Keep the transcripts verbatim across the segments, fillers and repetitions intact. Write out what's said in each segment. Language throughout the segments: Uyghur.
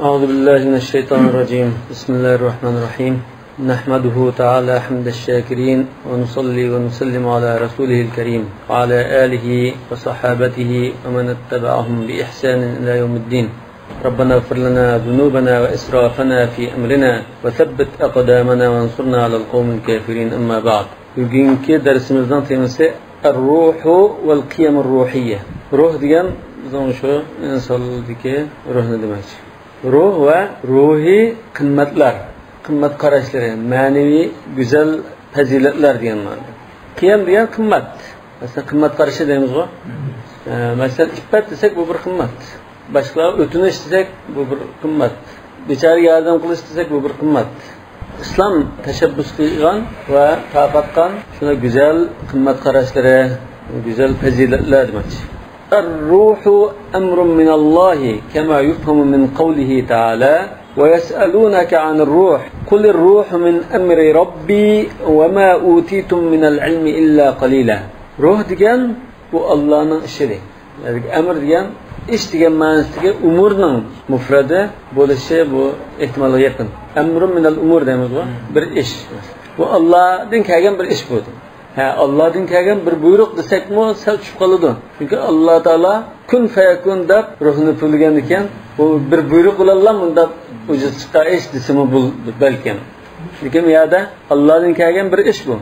أعوذ بالله من الشيطان الرجيم. بسم الله الرحمن الرحيم. نحمده تعالى حمد الشاكرين، ونصلي ونسلم على رسوله الكريم، وعلى آله وصحابته ومن اتبعهم بإحسان إلى يوم الدين. ربنا اغفر لنا ذنوبنا وإسرافنا في أمرنا، وثبت أقدامنا وانصرنا على القوم الكافرين. أما بعد. بۈگۈنكى دەرسىمىزنىڭ تېمىسى الروح والقيم الروحية. روھ دېگەن بىزنىڭ شۇ ئىنسانلىقتىكى روھنى دېمەكچى. روھ ۋە روھىي قىممەتلەر، قىممەت قاراشلىرى، مەنىۋى گۈزەل پەزىلەتلەر دېگەن مەنىدە. قىيەم دېگەن قىممەت. مەسىلەن، قىممەت قارىشى دەيمىزغۇ؟ ئە، مەسىلەن، ئىپپەت دېسەك، بۇ بىر قىممەت. باشقىلارغا ئۆتۈنۈش دېسەك، بۇ بىر قىممەت. بىچارىگە ياردەم قىلىش دېسەك، بۇ بىر قىممەت. ئىسلام تەشەببۇس قىلغان ۋە تارقاتقان شۇنداق گۈزەل قىممەت قاراشلىرى، گۈزەل پەزىلەتلەر دېمەكچى. الروح أمر من الله كما يفهم من قوله تعالى: ويسألونك عن الروح قل الروح من أمر ربي وما أوتيتم من العلم إلا قليلا. روھ دېگەن بۇ ئاللانىڭ ئىشى دەيدۇ. يەنى ئەمر دېگەن ئىش دېگەن مەنىسىدىكى ئۇمۇرنىڭ مۇفرەدى بولۇشى بۇ ئېھتىمالغا يېقىن. ئەمرۇن مىنەل ئۇمۇر دەيمىزغۇ؟ بىر ئىش. بۇ ئاللادىن كەلگەن بىر ئىش بۇ. ھە، ئاللادىن كەلگەن بىر بۇيرۇق دېسەكمۇ سەل چۈشۈپ قالىدۇ. چۈنكى ئاللا تائالا كۇن فەيەكۇن دەپ روھنى پۈۋلىگەندىكىن، بۇ بىر بۇيرۇق بىلەنلا مۇنداق ۋۇجۇدقا چىققان ئىش دېسىمۇ بولىدۇ بەلكىم. لېكىن بۇ يەردە ئاللادىن كەلگەن بىر ئىش بۇ.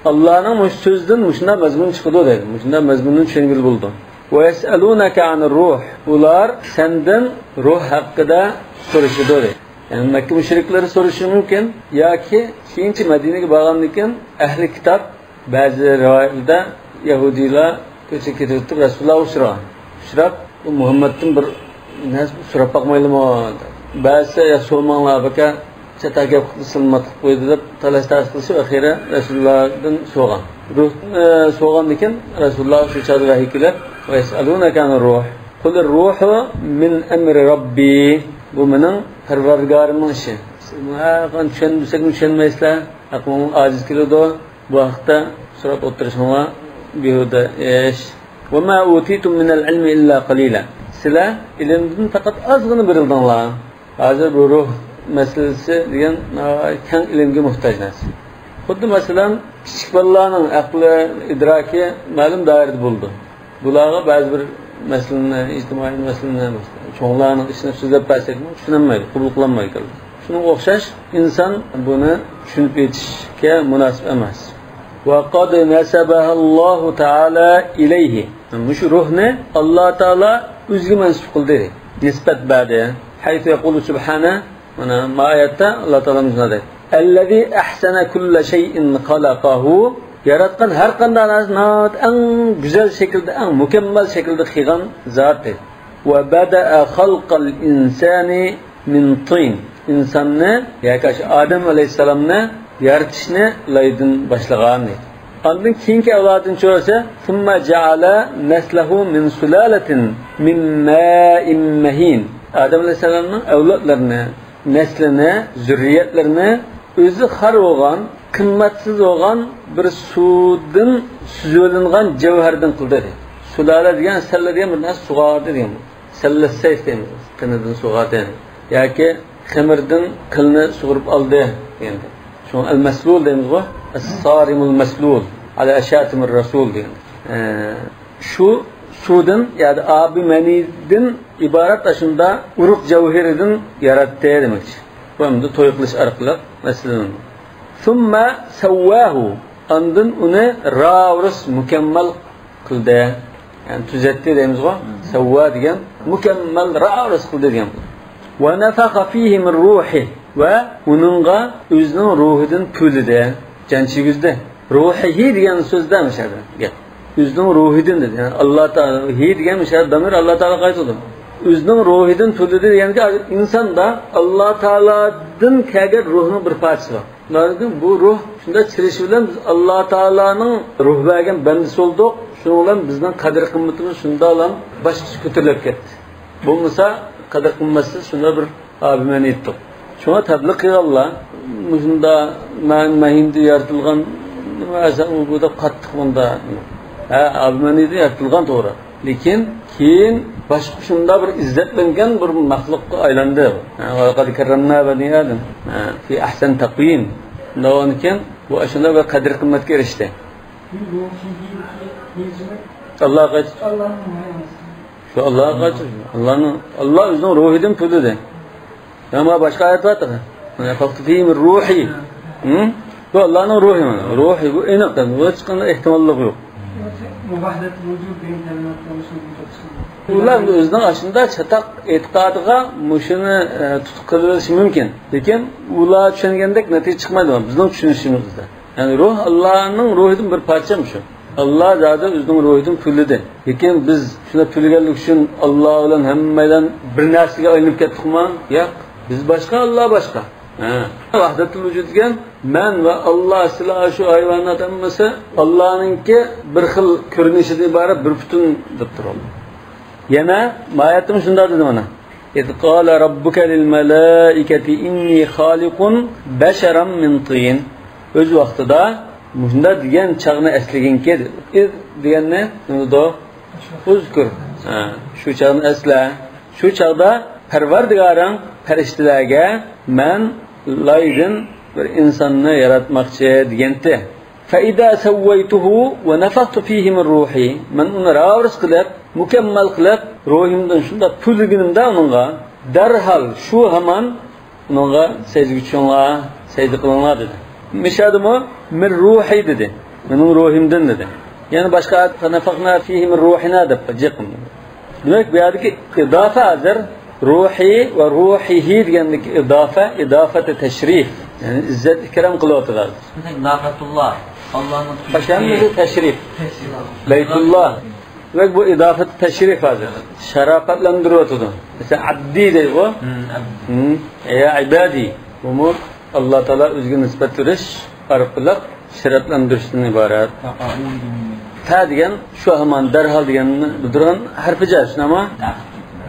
ئاللانىڭ مۇشۇ سۆزىدىن مۇشۇنداق مەزمۇن چىقىدۇ دەيدۇ. مۇشۇنداق مەزمۇننى چۈشەنگىلى بولىدۇ. ۋەيەسئەلۇنەكە ئەنىر روھ. ئۇلار سەندىن روھ ھەققىدە سورىشىدۇ دەيدۇ. يەنى مەككە مۇشرىكلىرى سورىشى مۇمكىن. ياكى كېيىنچە مەدىنىگە بارغاندىن كېيىن ئەھلى كىتاب، بەزى رىۋايەتلەردە يەھۇدىيلار كۆچىدە كېتىۋېتىپ رەسۇلۇللاغا ئۇچرىغان. ئۇچراپ، بۇ مۇھەممەدتىن بىر نەرسە سوراپ باقمايلىمۇ؟ بەزىسى، يا سورىماڭلار، بۇ چەت ئەل گەپ قىلسىمۇ مات قىلىپ قويىدۇ دەپ تالاش تارتىش قىلىشىپ، ئەخىرى رەسۇلۇللادىن سورىغان. روھ، ئە، سورىغاندىن كېيىن رەسۇلۇللاغا شۇ چاغدا ۋەھىي كېلىپ، ۋەيەسئەلۇنەكە ئەنىر روھ. قۇلىر روھۇ مىن ئەمرى رەببى. بۇ مېنىڭ پەرۋەردىگارىمنىڭ ئىشى. سىز ماڭا چۈشەنمىسەكمۇ چۈشەنمەيسىلەر. ئەقلىڭىز ئاجىز كېلىدۇ. بۇ ھەقتە سوراپ ئولتۇرۇشۇڭلار بىھۇدە ئىش. ۋەما ئۇتىتۇم مىنەل ئىلمى ئىللا قەلىلا. سىلەر ئىلىمدىن پەقەت ئازغىنا بېرىلدىڭلار. ھازىر بۇ روھ مەسىلىسى دېگەن ناھايىتى كەڭ ئىلىمگە موھتاج نەرسە. خۇددى مەسىلەن، كىچىك بالىلارنىڭ ئەقلى، ئىدراكى مەلۇم دائىرىدە بولىدۇ. بۇلارغا بەزى بىر مەسىلىنى، ئىجتىمائىي مەسىلىنى، چوڭلارنىڭ ئىشىنى سۆزلەپ بەرسەكمۇ چۈشىنەلمەيدۇ، قوبۇل قىلالمايدۇ. شۇنىڭغا ئوخشاش ئىنسان بۇنى چۈشىنىپ يېتىشكە مۇناسىپ ئەمەس. ۋە قەد نەسەبەھەللاھۇ تەئالا ئىلەيھى. مۇشۇ روھنى ئاللا تائالا ئۆزىگە مەنسۇپ قىلدى، نىسبەت بەردى. ھەيسۇ يەقۇلۇ سۇبھانە، مانا، ما ئايەتتە ئاللا تائالا مۇشۇنداق دەيدۇ. ئەللەزى ئەھسەنە كۇللە شەيئىن خەلەقەھۇ. ياراتقان ھەر قانداق نەرسىنى ناھايىتى ئەڭ گۈزەل شەكىلدە، ئەڭ مۇكەممەل شەكىلدە قىلغان زات دەيدۇ. ۋە بەدەئە خەلقەل ئىنسانى مىن تىن. ئىنساننى، ياكى شۇ ئادەم ئەلەيھىسسالامنى يارىتىشنى لايدىن باشلىغان دەيدۇ. ئاندىن كېيىنكى ئەۋلادىنى چۈشۈرسە، ثم جعل نسله من سلالة من ماء مهين. ئادەم ئەلەيھىسسالامنىڭ ئەۋلادلىرىنى، نەسلىنى، زۈررىيەتلىرىنى ئۆزى خار بولغان، قىممەتسىز بولغان بىر سۇدىن سۈزۈۋېلىنغان جەۋھەردىن قىلدى دەيدۇ. سۇلالە دېگەن، سەللە دېگەن بىر نەرسە سۇغاردى دېگەن بۇ. سەللە سەيف دەيمىز، قېنىدىن سۇغاردى. ياكى خېمىردىن قىلنى سۇغۇرۇپ ئالدى دېگەن. شۇڭا ئەل مەسلۇل دەيمىزغۇ؟ ئەس-سارىمۇل مەسلۇل، ئەلە شاتىمىر رەسۇل دېگەن. ئە، شۇ سۇدىن، يەنى ئابى مەنىدىن ئىبارەت ئاشۇندا ئۇرۇق جەۋھىرىدىن ياراتتى دېمەكچى. بۇ ئەمدى توي قىلىش ئارقىلىق مەسىلىنىڭ. ثم سواه. ئاندىن ئۇنى راۋۇرۇس مۇكەممەل قىلدى. يەنى تۈزەتتى دەيمىزغۇ؟ سەۋۋا دېگەن مۇكەممەل راۋۇرۇس قىلدى دېگەن. ۋە نەفەخە فىھى مىن روھى. ۋە ئۇنىڭغا ئۆزىنىڭ روھىدىن پۈۋلىدى. جان چىگۈزدى. روھىھى دېگەن سۆزدە مۇشۇ يەردە گەپ. ئۆزىنىڭ روھىدىن دېدى. يەنى ئاللا تائالا، ھى دېگەن مۇشۇ يەردە دامىر ئاللا تائالا قايتىدۇ. ئۆزىنىڭ روھىدىن پۈۋلىدى دېگەنگە ئىنساندا ئاللا تائالادىن كەلگەن روھنىڭ بىر پارچىسى بار. شۇنداق بۇ روھ شۇنداق چىرىشى بىلەن بىز ئاللا تائالانىڭ روھ بەرگەن بەندىسى بولدۇق. شۇنىڭ بىلەن بىزنىڭ قەدىر قىممىتىمىز شۇنداقلا باشقىچە كۆتۈرۈلۈپ كەتتى. بولمىسا قەدىر قىممەتسىز شۇنداق بىر ئابىمەن ئېيتتۇق. شۇڭا تەبلىغ قىلغانلار مۇشۇندا مەن مەھىندە يارىتىلغان نېمە ئەسەر ئۇ بۇ دەپ قاتتىق مۇندا. ھە، ئابىمەنىدە يارىتىلغان توغرا. لېكىن كېيىن باشقا شۇنداق بىر ئىززەتلەنگەن بىر مەخلۇققا ئايلاندى. ھە، ۋەلەقەد كەررەمنا بەنى ئادەم. ھە، فى ئەھسەن تەقۋىم. شۇنداق بولغاندىكىن، بۇ ئاشۇنداق بىر قەدىر-قىممەتكە ئېرىشتى. ئاللاغا قايت-، شۇ ئاللاغا قايت-، ئاللانىڭ، ئاللا ئۆزىنىڭ روھىدىن پۈۋلىدى. يەنە باشقا ئايەت بار تېخى. نەفەختۇ فىھى مىن روھى. ھە؟ بۇ ئاللانىڭ روھى مانا. روھى بۇ ئېنىق. بۇ ھېچقانداق ئېھتىماللىق يوق. ۋەھدەتۇل ۋۇجۇد دېگەن كەلىمە. ئۇلار ئۆزىنىڭ ئاشۇنداق چاتاق ئېتىقادىغا مۇشۇنى، ئە، تۇتۇپ قېلىۋېلىشى مۇمكىن. لېكىن ئۇلار چۈشەنگەندەك نەتىجە چىقمايدۇ بىزنىڭ چۈشىنىشىمىزدە. يەنى روھ ئاللانىڭ روھىدىن بىر پارچە شۇ. ئاللا زادى ئۆزىنىڭ روھىدىن پۈۋلىدى. لېكىن بىز شۇنداق پۈۋلىگەنلىك ئۈچۈن ئاللا بىلەن ھەممەيلەن بىر نەرسىگە ئايلىنىپ كەتتۇقمۇ؟ ياق. بىز باشقا، ئاللا باشقا. ھە. ۋەھدەتۇل ۋۇجۇد دېگەن مەن ۋە ئاللا، سىلەر شۇ ھايۋانات ھەممىسى ئاللانىڭكى بىر خىل كۆرۈنۈشىدىن ئىبارەت بىر پۈتۈن دەپ تۇرۇلدى. يەنە ما ئايەتتىمۇ شۇنداق دېدى مانا. إذ قال ربك للملائكة إني خالق بشرا من طين. ئۆز ۋاقتىدا مۇشۇنداق دېگەن چاغنى ئەسلىگىنكى، ئىز دېگەننى نېمىدۇ؟ ئۇزكۇر. ھە، شۇ چاغنى ئەسلە. شۇ چاغدا پەرۋەردىگارىڭ پەرىشتىلەرگە مەن لايدىن بىر ئىنساننى ياراتماقچى دېگەنتى. فإذا سويته ونفخت فيه من روحي، مەن ئۇنى راۋۇرۇس قىلىپ، مۇكەممەل قىلىپ، روھۇمدىن شۇنداق پۈۋلىگىنىمدە ئۇنىڭغا، دەرھال شۇ ھامان ئۇنىڭغا سەجدىگە چۈشۈڭلار، سەجدە قىلىڭلار دېدى. مىشادىمۇ مىن روھى دېدى. مېنىڭ روھۇمدىن دېدى. يەنە باشقا فنفخنا فيه من روحنا دەپ جىق. دېمەك، بۇ يەردىكى ئىدافە ھازىر روھى ۋە روھىھى دېگەندىكى ئىدافە، ئىدافەتى تەشرىف. يەنى ئىززەت ئىكرام قىلىۋاتىدۇ ھازىر. ناقەتۇللا، ئاللانىڭ، باشقا ھەممىسى تەشرىف. بەيتۇللا. دېمەك، بۇ ئىدافەتى تەشرىف ھازىر. شاراپەتلەندۈرۈۋاتىدۇ. مەسىلەن، ئەبدى دەيدىغۇ. ھىم، ئەبدى. ھىم. يا ئىبادى. بۇمۇ ئاللا تائالا ئۆزىگە نىسبەت بېرىش ئارقىلىق شەرەپلەندۈرۈشتىن ئىبارەت. فە دېگەن شۇ ھامان دەرھال دېگەننى بىلدۈرگەن ھەرپى جەر، شۇنداقمۇ؟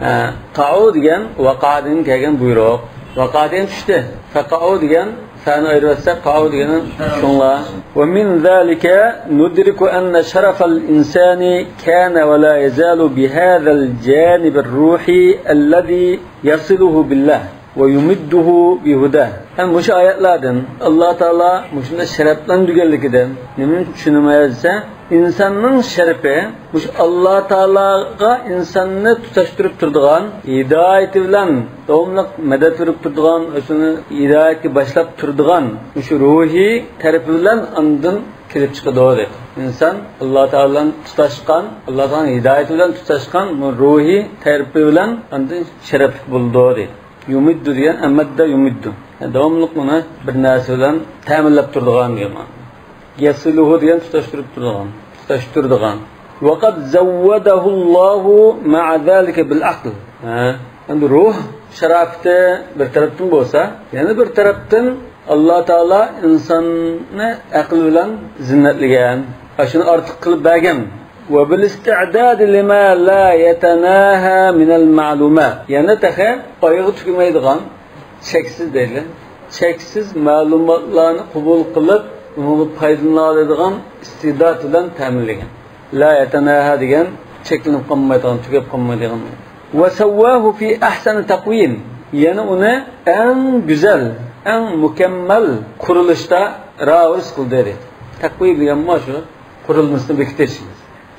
ھە، قەئۇ دېگەن ۋەقەدىن كەلگەن بۇيرۇق. ۋەقەدىن چۈشتى. فەقەئۇ دېگەن فەنى ئايرىۋەتسەك، قەئۇ دېگەننى چۈشۈرۈڭلار. ومن ذلك ندرك أن شرف الإنسان كان ولا يزال بهذا الجانب الروحي الذي يصله بالله ويمده بهداه. ھەم مۇشۇ ئايەتلەردىن ئاللا تائالا مۇشۇنداق شەرەپلەندۈرگەنلىكىدىن نېمىنى چۈشىنىمىز دېسە، ئىنساننىڭ شەرىپى مۇشۇ ئاللا تائالاغا ئىنساننى تۇتاشتۇرۇپ تۇرىدىغان، ھىدايىتى بىلەن داۋاملىق مەدەت بېرىپ تۇرىدىغان، ئۆزىنى ھىدايەتكە باشلاپ تۇرىدىغان مۇشۇ روھىي تەرىپى بىلەن ئاندىن كېلىپ چىقىدۇ دەيدۇ. ئىنسان ئاللا تائالا بىلەن تۇتاشقان، ئاللا تائالانىڭ ھىدايىتى بىلەن تۇتاشقان بۇ روھىي تەرىپى بىلەن ئاندىن شەرەپلىك بولىدۇ دەيدۇ. يۇمىددۇ دېگەن ئەمەددە يۇمىددۇ. داۋاملىق ئۇنى بىر نەرسە بىلەن تەمىنلەپ تۇرىدىغان دېگەن مەنا. يەسىلۇھۇ دېگەن تۇتاشتۇرۇپ تۇرىدىغان، تۇتاشتۇرىدىغان. وقد زودهُ اللهُ مع ذلك بالعقل. ھە، ئەمدى روھ شاراپىتى بىر تەرەپتىن بولسا، يەنە بىر تەرەپتىن ئاللا تائالا ئىنساننى ئەقىل بىلەن زىننەتلىگەن، ئاشۇنى ئارتۇق قىلىپ بەرگەن. وبالاستعداد لما لا يتناهى من المعلومات. يەنە تېخى ئايىغى تۈگىمەيدىغان، چەكسىز دەيلى، چەكسىز مەلۇماتلارنى قوبۇل قىلىپ، ئۇنىڭدىن پايدىلىنالايدىغان ئىستىدات بىلەن تەمىنلىگەن. لا يتناهى دېگەن چەكلىنىپ قالمايدىغان، تۈگەپ قالمايدىغان. وسواه في أحسن تقويم. يەنە ئۇنى ئەڭ گۈزەل، ئەڭ مۇكەممەل قۇرۇلۇشتا راۋۇرۇس قىلدى دەيدۇ. تەقۋىم دېگەن مانا شۇ، قۇرۇلمىسىنى بېكىتىش.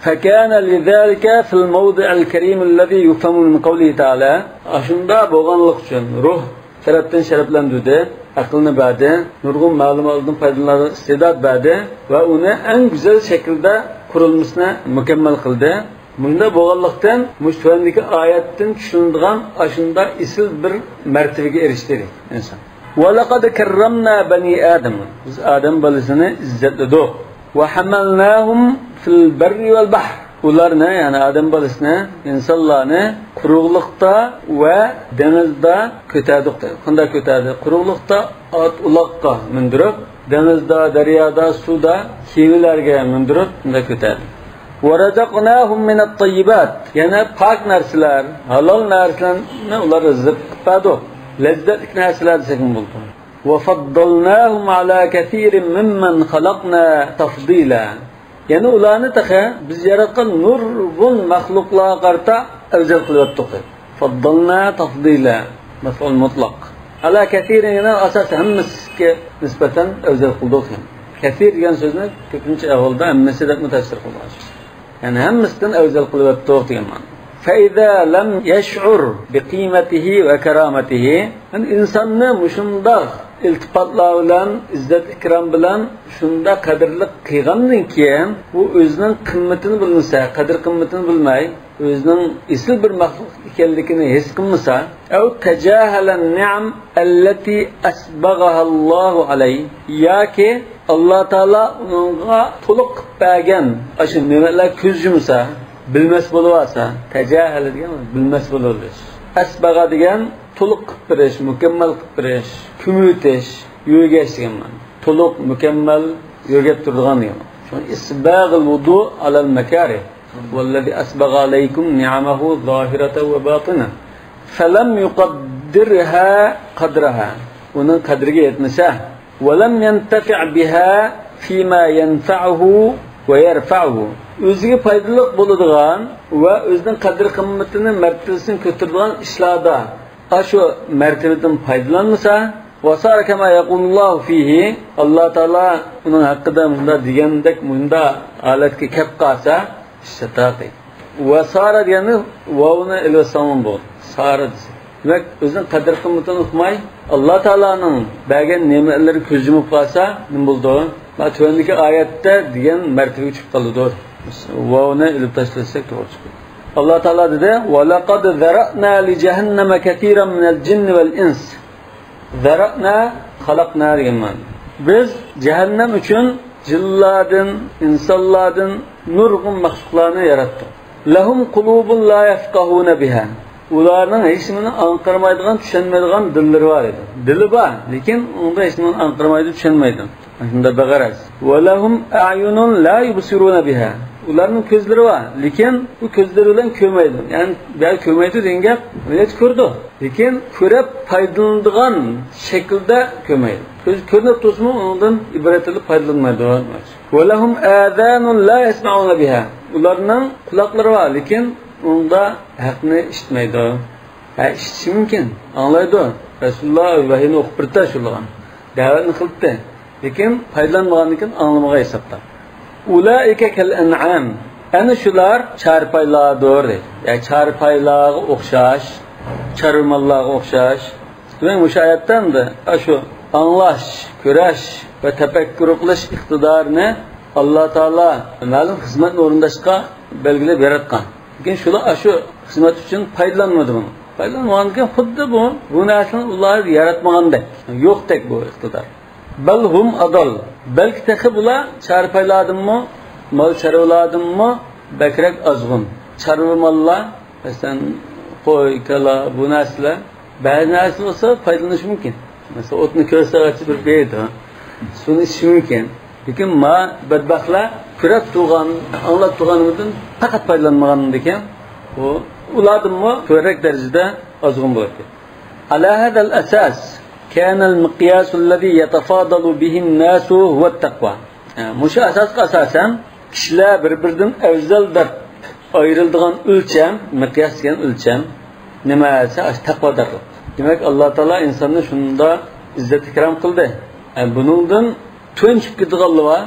فكان لذلك في الموضع الكريم الذي يفهم من قوله تعالى. ئاشۇنداق بولغانلىق ئۈچۈن روھ تەرەپتىن شەرەپلەندۈردى، ئەقىلنى بەردى، نۇرغۇن مەلۇماتلاردىن پايدىلىنىدىغان ئىستىدات بەردى ۋە ئۇنى ئەڭ گۈزەل شەكىلدە قۇرۇلمىسىنى مۇكەممەل قىلدى. مۇنداق بولغانلىقتىن، مۇشۇ تۆۋەندىكى ئايەتتىن چۈشىنىدىغان ئاشۇنداق ئېسىل بىر مەرتىۋىگە ئېرىشتى ئىنسان. ولقد كرمنا بني آدم. بىز ئادەم بالىسىنى ئىززەتلىدۇق. وحملناهم في البر والبحر. ئۇلارنى، يەنى ئادەم بالىسىنى، ئىنسانلارنى قۇرۇقلۇقتا ۋە دېڭىزدا كۆتەردۇق. قانداق كۆتەردى؟ قۇرۇقلۇقتا ئات-ئۇلاغقا مىندۈرۈپ، دېڭىزدا، دەريادا، سۇدا كېمىلەرگە مىندۈرۈپ، شۇنداق كۆتەردى. ورزقناهم من الطيبات. يەنە پاك نەرسىلەر، ھالال نەرسىلەرنى ئۇلارغا رىزىق قىلىپ بەردۇق. لەززەتلىك نەرسىلەر دېسەكمۇ بولىدۇ. وفضلناهم على كثير ممن خلقنا تفضيلا. يەنە ئۇلارنى تېخى بىز ياراتقان نۇرغۇن مەخلۇقلارغا قارىتا ئەۋزەل قىلىۋەتتۇق دەيدۇ. فضلنا تفضيلا، مەفئۇل مۇتلەق. على كثير، يەنى ئاساسەن ھەممىسىگە نىسبەتەن ئەۋزەل قىلدۇق دېگەن. كەسىر دېگەن سۆزنى كۆپىنچە ئەھۋالدا ھەممىسى دەپمۇ تەپسىر قىلغان. يەنى ھەممىسىدىن ئەۋزەل قىلىۋەتتۇق دېگەن مەنە. فإذا لم يشعر بقيمته وكرامته، يەنى ئىنساننى مۇشۇنداق ئىلتىپاتلار بىلەن، ئىززەت ئىكرام بىلەن شۇنداق قەدىرلىك قىلغاندىن كېيىن، ئۇ ئۆزىنىڭ قىممىتىنى بىلمىسە، قەدىر قىممىتىنى بىلمەي، ئۆزىنىڭ ئېسىل بىر مەخلۇق ئىكەنلىكىنى ھېس قىلمىسا، أو تجاهل النعم التي أسبغها الله عليه، ياكى ئاللا تائالا ئۇنىڭغا تولۇق قىلىپ بەرگەن ئاشۇ نېمەتلەرگە كۆز يۇمسا، بىلمەس بولۇۋالسا، تەجاھەلە دېگەن بىلمەس بولۇۋېلىش. ئەسبەغا دېگەن تولۇق قىلىپ بېرىش، مۇكەممەل قىلىپ بېرىش، كۆمۈۋېتىش، يۆگەش دېگەن مەنە. تولۇق، مۇكەممەل يۆگەپ تۇرىدىغان دېگەن. شۇڭا إسباغ الوضوء على المكاره. والذي أسبغ عليكم نعمه ظاهرة وباطنة. فلم يقدرها قدرها. ئۇنىڭ قەدرىگە يەتمىسە، ولم ينتفع بها فيما ينفعه ويرفعه. ئۆزىگە پايدىلىق بولىدىغان ۋە ئۆزىنىڭ قەدىر-قىممىتىنى، مەرتىۋىسىنى كۆتۈرىدىغان ئىشلاردا ئاشۇ مەرتىۋىدىن پايدىلانمىسا، وصار كما يقول الله فيه، ئاللا تائالا ئۇنىڭ ھەققىدە مۇنداق دېگەندەك، مۇنداق ھالەتكە كەپ قالسا، ئىش چاتاق دەيدۇ. ۋە سارە دېگەننى ۋاۋنى ئېلىۋەتسەڭمۇ بولىدۇ. سارە دېسە. دېمەك، ئۆزىنىڭ قەدىر-قىممىتىنى ئۇقماي، ئاللا تائالانىڭ بەرگەن نېمەتلىرىگە كۆز يۇمۇپ قالسا، نېمە بولىدۇ؟ مانا تۆۋەندىكى ئايەتتە دېگەن مەرتىۋىگە چۈشۈپ قالىدۇ. ۋاۋنى ئېلىپ تاشلىساق توغرا چىقىدۇ. ئاللا تائالا دېدى، ولقد ذرأنا لجهنم كثيرا من الجن والإنس. زرعنا، خلقنا دېگەن مەنىدە. بىز جەھەننەم ئۈچۈن جىنلاردىن، ئىنسانلاردىن نۇرغۇن مەخلۇقلارنى ياراتتۇق. لهم قلوب لا يفقهون بها. ئۇلارنىڭ ھېچنېمىنى ئاڭقىرمايدىغان، چۈشەنمەيدىغان دىللىرى بار ئىدى. دىلى بار، لېكىن ئۇنىڭدا ھېچنېمىنى ئاڭقىرمايدۇ، چۈشەنمەيدۇ. شۇنداق بىغەرەز. ولهم أعين لا يبصرون بها. ئۇلارنىڭ كۆزلىرى بار، لېكىن ئۇ كۆزلىرى بىلەن كۆرمەيدۇ. يەنى بۇ يەردە كۆرمەيدۇ دېگەن گەپ، ئۇ يەردە كۆرىدۇ. لېكىن كۆرۈپ پايدىلىنىدىغان شەكىلدە كۆرمەيدۇ. كۆز كۆرۈنۈپ تۇرسىمۇ، ئۇنىڭدىن ئىبرەت ئېلىپ پايدىلانمايدۇ. ولهم آذان لا يسمعون بها. ئۇلارنىڭ قۇلاقلىرى بار، لېكىن ئۇنىڭدا ھەقنى ئىشىتمەيدۇ. ھە، ئىشىتىشى مۇمكىن، ئاڭلايدۇ. رەسۇلۇللا ۋەھىينى ئوقۇپ بېرىپتۇ شۇلىغان. دەۋەتنى قىلىپتۇ. لېكىن پايدىلانمىغاندىن كېيىن ئاڭلىمىغان ھېسابتا. أولئك كالأنعام. ئەنە شۇلار چارپايلاردۇر دەيدۇ. يەنى چارپايلارغا ئوخشاش، چارۋىماللارغا ئوخشاش. دېمەك، مۇشۇ ئايەتتە ئەمدى ئاشۇ ئاڭلاش، كۆرۈش ۋە تەپەككۇر قىلىش ئىقتىدارىنى ئاللا تائالا مەلۇم خىزمەتنى ئورۇنداشقا بەلگىلەپ ياراتقان. لېكىن شۇلار ئاشۇ خىزمەت ئۈچۈن پايدىلانمىدى بۇنى. پايدىلانمىغاندىكىن خۇددى بۇ، بۇ نەرسىنى ئۇلار ياراتمىغاندەك، يوقتەك بۇ ئىقتىدار. بل هم أضل. بەلكى تېخى بۇلار چارپايلاردىنمۇ، مال چارۋىلاردىنمۇ بەكرەك ئازغۇن. چارۋا ماللار، مەسىلەن، قوي، كالا، بۇ نەرسىلەر بەزى نەرسە بولسا پايدىلىنىشى مۇمكىن. مەسىلەن، ئوتنى كۆرسە ئاچىدۇ، بېرىدۇ. سۇنى ئىچىشى مۇمكىن. لېكىن ما بەتبەختلەر كۆرۈپ تۇرغان، ئاڭلاپ تۇرغىنىمىزدىن پەقەت پايدىلانمىغاندىكىن، ئۇ، ئۇلاردىنمۇ كۆرەك دەرىجىدە ئازغۇن بولاتتى. على هذا الأساس كان المقياس الذي يتفاضل به الناس هو التقوى. مۇشۇ ئاساسقا ئاساسەن كىشىلەر بىر-بىرىدىن ئەۋزەل دەپ ئايرىلىدىغان ئۆلچەم، مىقياس دېگەن ئۆلچەم نېمە دېسە، ئاشۇ تەقۋادارلىق. دېمەك، ئاللا تائالا ئىنساننى شۇنداق ئىززەت-ئىكرام قىلدى. ئە، بۇنىڭدىن تۆۋەن چۈشۈپ كېتىدىغانلار بار،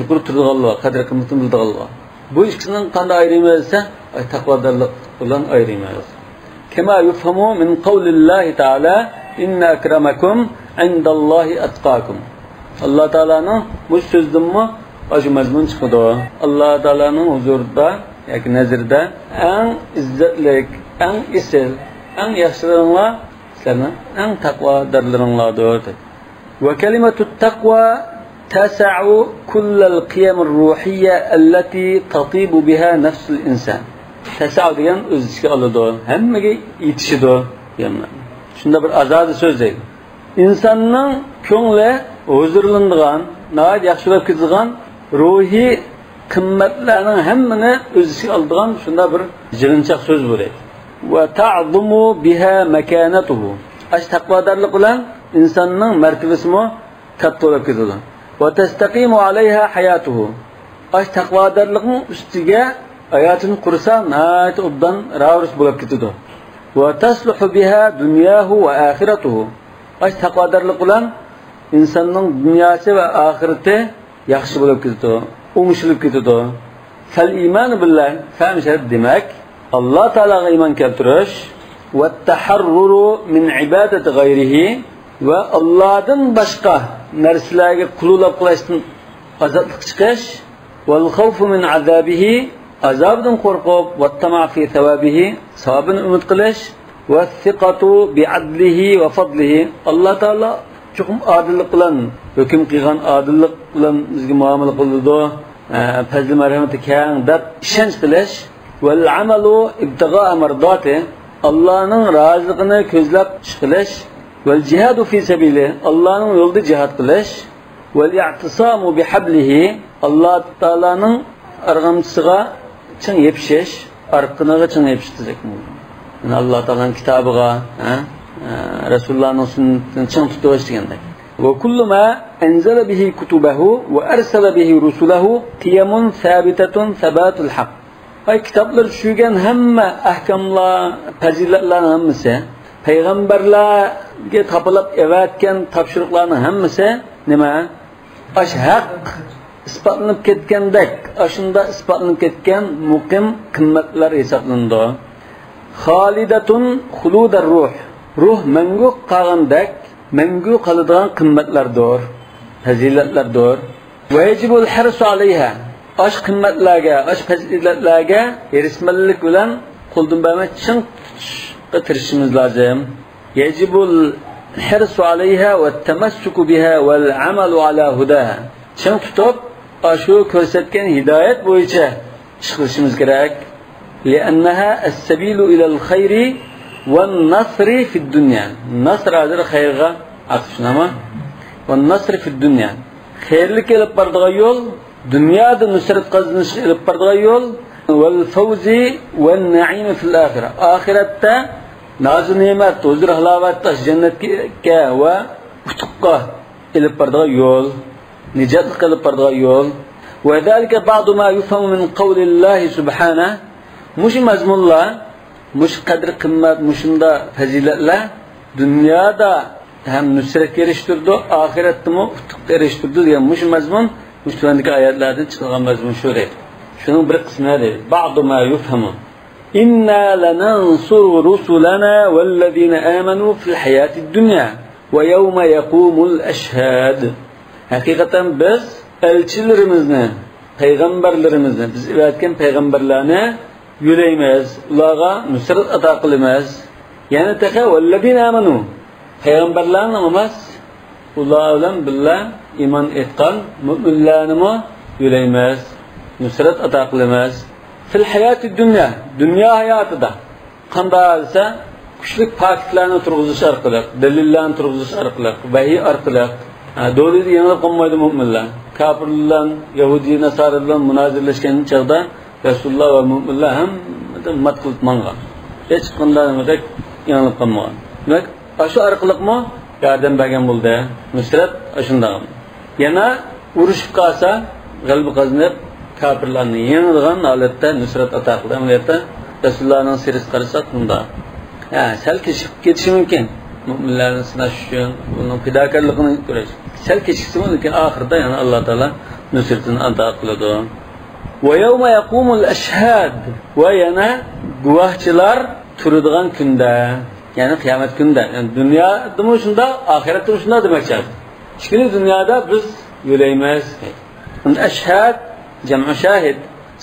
يۇقىرى تۇرىدىغانلار بار، قەدىر-قىممىتىنى بىلىدىغانلار بار. بۇ ئىككىسىنى قانداق ئايرىيمىز دېسە، ئاي، تەقۋادارلىق بىلەن ئايرىيمىز. كما يفهم من قول الله تعالى، إن أكرمكم عند الله أتقاكم. ئاللا تائالانىڭ بۇ سۆزىدىنمۇ ئاشۇ مەزمۇن چىقىدۇ. ئاللا تائالانىڭ ھۇزۇرىدا ياكى نەزىرىدە ئەڭ ئىززەتلىك، ئەڭ ئېسىل، ئەڭ ياخشىلىرىڭلار سىلەرنىڭ ئەڭ تەقۋادارلىرىڭلاردۇر، دەپ. وكلمة التقوى تسع كل القيم الروحية التي تطيب بها نفس الإنسان. تسع دېگەن ئۆز ئىچىگە ئالىدۇ، ھەممىگە يېتىشىدۇ دېگەن مەنە. شۇنداق بىر ئازادە سۆز دەيدۇ. ئىنساننىڭ كۆڭلى ھۇزۇرلىنىدىغان، ناھايىتى ياخشى بولۇپ كېتىدىغان، روھىي قىممەتلەرنىڭ ھەممىنى ئۆز ئىچىگە ئالىدىغان شۇنداق بىر يىغىنچاق سۆز بۇ دەيدۇ. وتعظم بها مكانته. ئاشۇ تەقۋادارلىق بىلەن ئىنساننىڭ مەرتىۋىسىمۇ كاتتا بولۇپ كېتىدۇ. وتستقيم عليها حياته. ئاشۇ تەقۋادارلىقنىڭ ئۈستىگە ئاياتىنى قۇرسا ناھايىتى ئوبدان راۋۇرۇس بولۇپ كېتىدۇ. وتصلح بها دنياه وآخرته. ئاش تەقۋادارلىق بىلەن ئىنساننىڭ دۇنياسى ۋە ئاخىرىتى ياخشى بولۇپ كېتىدۇ، ئوڭشىلىپ كېتىدۇ. فالإيمان بالله، فەم شەرت دېمەك، ئاللا تائالاغا ئىمان كەلتۈرۈش، والتحرر من عبادة غيره، ۋە ئاللادىن باشقا نەرسىلەرگە قۇللۇق قىلىشتىن ئازادلىق چىقىش، والخوف من عذابه، ئازابىدىن قورقۇپ، والطمع في ثوابه، ساۋابىنى ئۈمىد قىلىش، والثقة بعدله وفضله، ئاللا تائالا چوقۇم ئادىللىق بىلەن ھۆكۈم قىلغان، ئادىللىق بىلەن بىزگە مۇئامىلە قىلىدۇ، ئە، پەزلى مەرھەمىتى كەڭ دەپ ئىشەنچ قىلىش، والعمل ابتغاء مرضاته، ئاللانىڭ رازىلىقىنى كۆزلەپ ئىش قىلىش، والجهاد في سبيله، ئاللانىڭ يولىدا جىھاد قىلىش، والاعتصام بحبله، ئاللا تائالانىڭ ئارغامچىسىغا چىڭ يېپىشىش، ئارقىنىغا چىڭ يېپىشىش دېسەك بولىدۇ. يەنى ئاللا تائالانىڭ كىتابىغا، ھە، ھە، رەسۇلۇللانىڭ سۈننىتىنى چىڭ تۇتۇش دېگەندەك. وكل ما أنزل به كتبه وأرسل به رسله قيم ثابتة ثبات الحق. ئاي، كىتابلار چۈشۈرگەن ھەممە ئەھكاملار، پەزىلەتلەرنىڭ ھەممىسى، پەيغەمبەرلەرگە تاپىلاپ ئەۋەتكەن تاپشۇرۇقلارنىڭ ھەممىسى نېمە؟ ئاش ھەق ئىسپاتلىنىپ كەتكەندەك، ئاشۇنداق ئىسپاتلىنىپ كەتكەن مۇقىم قىممەتلەر ھېسابلىنىدۇ. خالدة خلود الروح، روھ مەڭگۈ قالغاندەك، مەڭگۈ قالىدىغان قىممەتلەردۇر، پەزىلەتلەردۇر. ويجب الحرص عليها، ئاش قىممەتلەرگە، ئاش پەزىلەتلەرگە ھېرىسمەنلىك بىلەن قولدىن بەرمەي چىڭ تۇتۇشقا تىرىشىشىمىز لازىم. يجب الحرص عليها والتمسك بها والعمل على هداها. چىڭ تۇتۇپ، ئاشۇ كۆرسەتكەن ھىدايەت بويىچە ئىش قىلىشىمىز كېرەك. لأنها السبيل إلى الخير والنصر في الدنيا. نەسر ھازىر خەيرغە ئاتىشىنىما؟ والنصر في الدنيا. خەيرلىك ئېلىپ بارىدىغان يول، دۇنيادا نۇسرەت قازىنىشقا ئېلىپ بارىدىغان يول، والفوز والنعيم في الآخرة. ئاخىرەتتە نازۇ-نېمەت، ھۇزۇر-ھالاۋەت، جەننەتكە ۋە ئۇتۇققا ئېلىپ بارىدىغان يول، نىجاتلىققا ئېلىپ بارىدىغان يول. وذلك بعض ما يفهم من قول الله سبحانه. مۇشۇ مەزمۇنلار، مۇشۇ قەدىر-قىممەت، مۇشۇنداق پەزىلەتلەر دۇنيادا ھەم نۇسرەتكە ئېرىشتۈرىدۇ، ئاخىرەتتىمۇ ئۇتۇققا ئېرىشتۈرىدۇ دېگەن مۇشۇ مەزمۇن، مۇشۇ تۆۋەندىكى ئايەتلەردىن چىقىلغان مەزمۇن شۇ دەيدۇ. شۇنىڭ بىر قىسمى دەيدۇ. بعض ما يفهم. إنا لننصر رسلنا والذين آمنوا في الحياة الدنيا ويوم يقوم الأشهاد. ھەقىقەتەن بىز ئەلچىلىرىمىزنى، پەيغەمبەرلىرىمىزنى، بىز ئەۋەتكەن پەيغەمبەرلەرنى يۆلەيمىز، ئۇلارغا نۇسرەت ئاتا قىلىمىز. يەنە تېخى والذين آمنوا، پەيغەمبەرلەرنىڭ ئەمەس، ئۇلار بىلەن بىللە ئىمان ئېيتقان مۆمىنلەرنىمۇ يۆلەيمىز، نۇسرەت ئاتا قىلىمىز. في الحياة الدنيا، دۇنيا ھاياتىدا. قانداق دېسە، كۈچلۈك پاكىتلارنى تۇرغۇزۇش ئارقىلىق، دەلىللەرنى تۇرغۇزۇش ئارقىلىق، ۋەھىي ئارقىلىق، ھە، دولىدا يېڭىلىپ قالمايدۇ مۆمىنلەر. كاپىرلار بىلەن، يەھۇدىي ناسارا بىلەن مۇنازىرىلەشكەن چاغدا رەسۇلۇللا ۋە مۆمىنلەر ھەممىدىن مات قىلىپ ماڭغان. ھېچقانداق نېمىدەك يېڭىلىپ قالمىغان. دېمەك، ئاشۇ ئارقىلىقمۇ ياردەم بەرگەن بولدى. نۇسرەت ئاشۇنداق. يەنە ئۇرۇشۇپ قالسا، غەلىبە قازىنىپ، كاپىرلارنى يېڭىدىغان ھالەتتە نۇسرەت ئاتا قىلدى. ئەمەلىيەتتە رەسۇلۇللانىڭ سىرىسىگە قارىساق، بۇنداق. ھە، سەل كېچىكىپ كېتىشى مۇمكىن. مۆمىنلەرنى سىناش ئۈچۈن، ئۇنىڭ پىداكارلىقىنى كۆرۈش. سەل كېچىكسىمۇ، لېكىن ئاخىرىدا يەنە ئاللا تائالا نۇسرىتىنى ئاتا قىلىدۇ. ويوم يقوم الأشهاد، ۋە يەنە گۇۋاھچىلار تۇرىدىغان كۈندە، يەنى قىيامەت كۈنىدە. يەنى دۇنيادىمۇ شۇنداق، ئاخىرەتتىمۇ شۇنداق دېمەكچى. ئىككىنچى دۇنيادا بىز يۆلەيمىز. ئەشھاد، جەمئۇ شاھىد،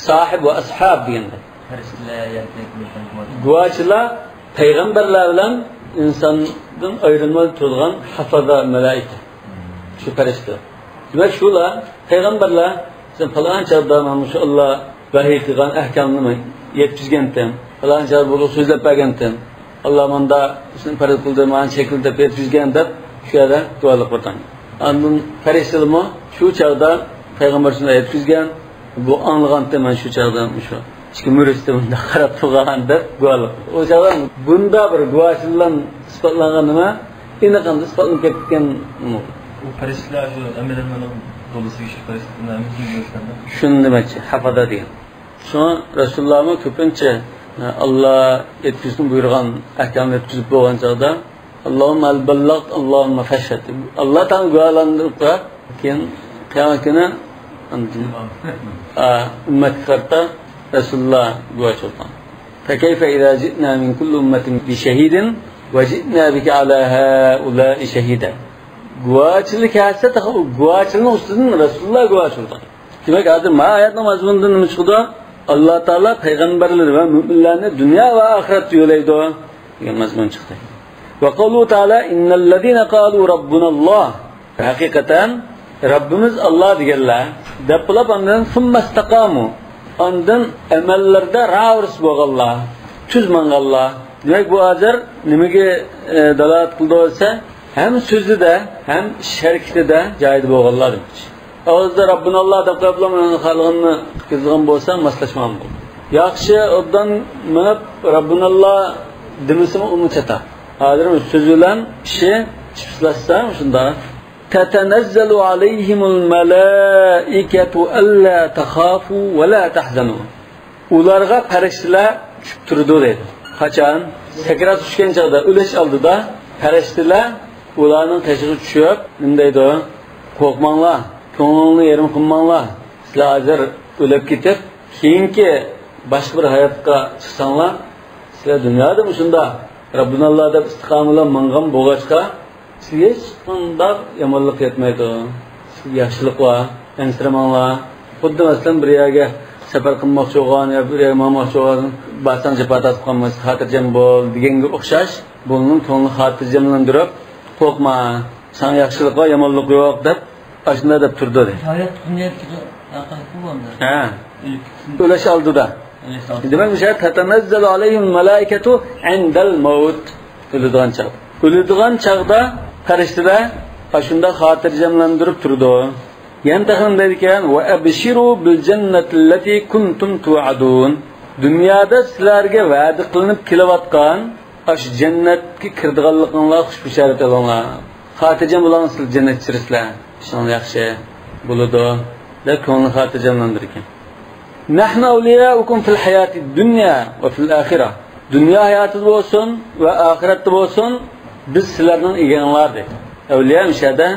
ساھىب ۋە ئەسھاب دېگەندەك. پەرىشتىلەر يەنە گۇۋاھچىلار پەيغەمبەرلەر بىلەن ئىنساندىن ئايرىلماي تۇرىدىغان ھافازا مەلائىكە. شۇ پەرىشتىلەر. دېمەك، شۇلار پەيغەمبەرلەر، سەن پالان چاغدا مانا شۇ ئاللا ۋەھىي قىلغان ئەھكامنى مەن يەتكۈزگەنتىم، پالان چاغدا بۇلارغا سۆزلەپ بەرگەنتىم، ئاللا ماندا شۇنى پەرز قىلدى، مانا شەكىلدە يەتكۈزگەن دەپ شۇ يەردە گۇۋاھلىق بەردى. ئاندىن پەرىشتىلەرمۇ شۇ چاغدا پەيغەمبەر شۇنداق يەتكۈزگەن، بۇ ئاڭلىغانتى مانا شۇ چاغدا شۇ ئىككى مۈرۈشتە مۇنداق قاراپ تۇرغان دەپ گۇۋاھلىق. ئۇ چاغدا بۇنداق بىر گۇۋاھچىلىق ئىسپاتلانغان نېمە؟ ئېنىق ئەمدى ئىسپاتلىنىپ كەتكەن. ئۇ پەرىشتىلەر شۇ ئەمەلىيەتنىڭ دولىسىغا شۇ پەرىشتىلەرنى ھەممىسىنى كۆرسەتكەن. شۇنى دېمەكچى، ھافازا دېگەن. شۇڭا رەسۇلۇللامۇ كۆپىنچە، ئاللا يەتكۈزۈشنى بۇيرۇغان ئەھكامنى يەتكۈزۈپ بولغان چاغدا، «ئاللاھۇممە ھەل بەللەغت، ئاللاھۇممە فەشھەد.» ئاللا تەڭ گۇۋاھلاندۇرۇپ قويۇپ، كېيىن قىيامەت كۈنى ئاندىن، ئا، ئۈممەتكە قارىتا رەسۇلۇللا گۇۋاھچى بولغان. فكيف إذا جئنا من كل أمة بشهيد وجئنا بك على هؤلاء شهيدا. گۇۋاھچىلىك كەلسە، تېخى ئۇ گۇۋاھچىلىكنىڭ ئۈستىدىن رەسۇلۇللا گۇۋاھچى بولغان. دېمەك، ھازىر ما ئايەتنىڭ مەزمۇنىدىن نېمە چىقىدۇ؟ ئاللا تائالا پەيغەمبەرلىرى ۋە مۆمىنلەرنى دۇنيا ۋە ئاخىرەتتە يۆلەيدۇ دېگەن مەزمۇن چىقتى. وقوله تعالى: إن الذين قالوا ربنا الله. ھەقىقەتەن رەببىمىز ئاللا دېگەنلەر دەپ بولۇپ، ئاندىن ثم استقاموا، ئاندىن ئەمەللىرىدە راۋۇرۇس بولغانلار، تۈز ماڭغانلار. دېمەك، بۇ ھازىر نېمىگە، ئە، دالالەت قىلىدۇ دېسە، ھەم سۆزىدە، ھەم ئىش ھەرىكىتىدە جايىدا بولغانلار دېمەكچى. ئاغزىدا رەببىناللا دەپ قويۇپلا، ئۇنىڭ خالىغىنىنى قىلىدىغان بولسا، ماسلاشمىغان بولىدۇ. ياخشى، ئوبدان مېڭىپ، رەببىناللا دېمىسىمۇ، ئۇمۇ چاتا. ھازىر سۆزى بىلەن ئىشى چىپسلاشسا، شۇنداق. تتنزل عليهم الملائكة ألا تخافوا ولا تحزنوا. ئۇلارغا پەرىشتىلەر چۈشۈپ تۇرىدۇ دەيدۇ. قاچان؟ سەكرات چۈشكەن چاغدا، ئۆلۈش ئالدىدا پەرىشتىلەر ئۇلارنىڭ قېشىغا چۈشۈپ، نېمە دەيدۇ؟ «قورقماڭلار، كۆڭلۈڭلارنى يېرىم قىلماڭلار. سىلەر ھازىر ئۆلۈپ كېتىپ، كېيىنكى باشقا بىر ھاياتقا چىقساڭلار، سىلەر دۇنيادا مۇشۇنداق رەببىناللا دەپ ئىستىقامە بىلەن ماڭغان بولغاچقا، سىزگە ھېچقانداق يامانلىق يەتمەيدۇ. سىزگە ياخشىلىق بار، ئەنسىرىمەڭلار.» خۇددى مەسىلەن، بىر يەرگە سەپەر قىلماقچى بولغان يا بىر يەرگە ماڭماقچى بولغان، «بارساڭ جاپا تارتىپ قالمايسەن، خاتىرجەم بول» دېگەنگە ئوخشاش، بۇنىڭ كۆڭلىنى خاتىرجەملەندۈرۈپ، «قورقما، ساڭا ياخشىلىق بار، يامانلىق يوق» دەپ، ئاشۇنداق دەپ تۇرىدۇ دەيدۇ. ھايات دۇنيادىكى ھەقىقەت بۇ ئەمدى. ھە. ئۆلۈپ كېتىشتىن. ئۆلۈش ئالدىدا. ئۆلۈش ئالدىدا. دېمەك، مۇشۇ يەردە تەتەنەززەلۇ ئەلەيھىمۇل مەلائىكەتۇ ئىندەل مەۋت. ئۆلىدىغان چاغدا. ئۆلىدىغان چاغدا پەرىشتىلەر ئاشۇنداق خاتىرجەملەندۈرۈپ تۇرىدۇ. يەنە تېخى نېمە دەيدىكەن؟ ۋە ئەبشىرۇ بىل جەننەتىللەتى كۇنتۇم تۇئەدۇن. دۇنيادا سىلەرگە ۋەدە قىلىنىپ كېلىۋاتقان ئاشۇ جەننەتكە كىرىدىغانلىقىڭلار خۇش بېشارەت ئېلىڭلار. خاتىرجەم بولۇڭلار، سىلەر جەننەتكە كىرىسىلەر. ئىشىڭلار ياخشى بولىدۇ، دەپ كۆڭلىنى خاتىرجەملەندۈرگەن. نەھنۇ ئەۋلىيائۇكۇم فىل ھاياتىد دۇنيا ۋە فىل ئاخىرە. دۇنيا ھاياتىدا بولسۇن ۋە ئاخىرەتتە بولسۇن، بىز سىلەرنىڭ ئىگەڭلار دەيدۇ. ئەۋلىيا مۇشۇ يەردە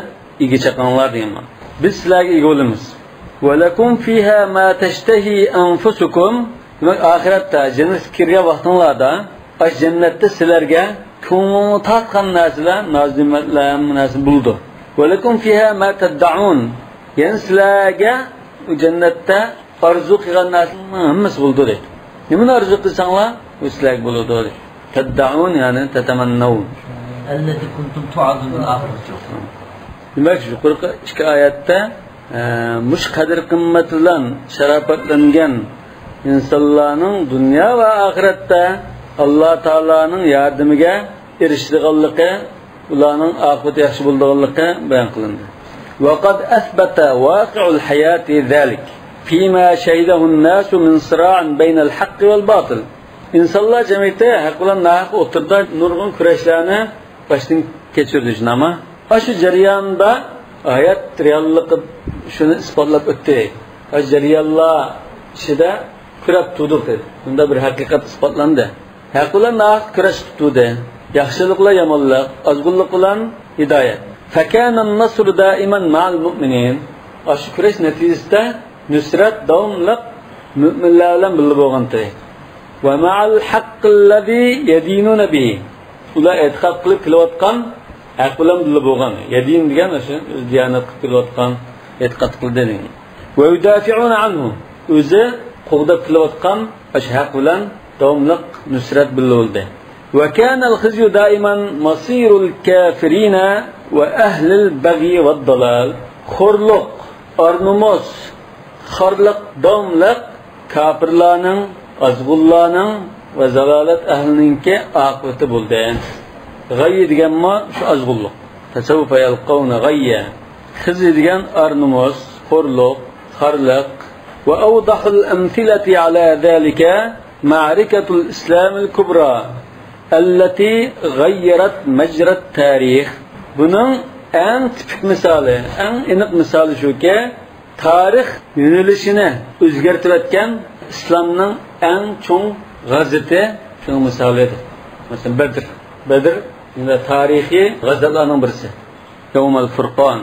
ئىگە چاقىڭلار دېگەن مانا. بىز سىلەرگە ئىگە بولىمىز. ۋە لەكۇم فىھا ما تەشتەھى ئەنفۇسۇكۇم. دېمەك، ئاخىرەتتە جەننەتكە كىرگەن ۋاقتىڭلاردا، ئاشۇ جەننەتتە سىلەرگە كۆڭلۈڭلار تارتقان نەرسىلەر، نازۇنېمەتلەر، ھەممە نەرسە بولىدۇ. ۋە لەكۇم فىھا ما تەددەئۇن. يەنە سىلەرگە ئۇ جەننەتتە ئارزۇ قىلغان نەرسىلەرنىڭ ھەممىسى بولىدۇ دەيدۇ. نېمىنى ئارزۇ قىلساڭلار، ئۇ سىلەرگە بولىدۇ دەيدۇ. تەددەئۇن، يەنى تەتەمەننەۋۇن. ئەللەتى كۇنتۇم تۇئادۇن دېگەن ئاخىرقىسى. دېمەك، يۇقىرىقى ئىككى ئايەتتە، ئە، مۇشۇ قەدىر-قىممەت بىلەن شاراپەتلەنگەن ئىنسانلارنىڭ دۇنيا ۋە ئاخىرەتتە ئاللا تائالانىڭ ياردىمىگە ئېرىشىدىغانلىقى، ئۇلارنىڭ ئاقىۋىتى ياخشى بولىدىغانلىقى بايان قىلىندى. وقد أثبت واقع الحياة ذلك فيما شهده الناس من صراع بين الحق والباطل. ئىنسانلار جەمئىيىتى ھەق بىلەن ناھەق ئوتتۇرىدا نۇرغۇن كۈرەشلەرنى باشتىن كەچۈردى، شۇنداقمۇ؟ ئاشۇ جەرياندا ھايات رېئاللىقى شۇنى ئىسپاتلاپ ئۆتتى. ئاشۇ جەريانلار ئىچىدە كۆرۈپ تۇردۇق دېدى. بۇندا بىر ھەقىقەت ئىسپاتلاندى. ھەق بىلەن ناھەق كۈرەش تۇتۇلدى. ياخشىلىق بىلەن يامانلىق، ئازغۇنلۇق بىلەن ھىدايەت. فكان النصر دائما مع المؤمنين. ئاشۇ كۈرەش نەتىجىسىدە نۇسرەت داۋاملىق مۆمىنلەر بىلەن بىللە بولغانتى. ومع الحق الذي يدينون به. ئۇلار ئېتىقاد قىلىپ كېلىۋاتقان ھەق بىلەن بىللە بولغان. يەدىن دېگەن ئاشۇ ئۆزى دىيانەت قىلىپ كېلىۋاتقان، ئېتىقاد قىلدى دېگەن. ويدافعون عنه. ئۆزى قوغداپ كېلىۋاتقان ئاشۇ ھەق بىلەن داۋاملىق نۇسرەت بىللە بولدى. وكان الخزي دائما مصير الكافرين وأهل البغي والضلال. خورلۇق، ئار-نومۇس، خارلىق داۋاملىق كاپىرلارنىڭ، ئازغۇنلارنىڭ ۋە زالالەت ئەھلىنىڭكى ئاقىۋىتى بولدى. غەييە دېگەنمۇ شۇ ئازغۇنلۇق. فسوف يلقون غيا. خىزي دېگەن ئار-نومۇس، خورلۇق، خارلىق. وأوضح الأمثلة على ذلك معركة الإسلام الكبرى التي غيرت مجرى التاريخ. بۇنىڭ ئەڭ تىپىك مىسالى، ئەڭ ئېنىق مىسالى شۇكى، تارىخ يۆنىلىشىنى ئۆزگەرتىۋەتكەن ئىسلامنىڭ ئەڭ چوڭ غەزىپى شۇنىڭ مىسالى ئىدى. مەسىلەن، بەدر. بەدر، يەنە تارىخىي غەزەپلەرنىڭ بىرسى. يومەل فۇرقان.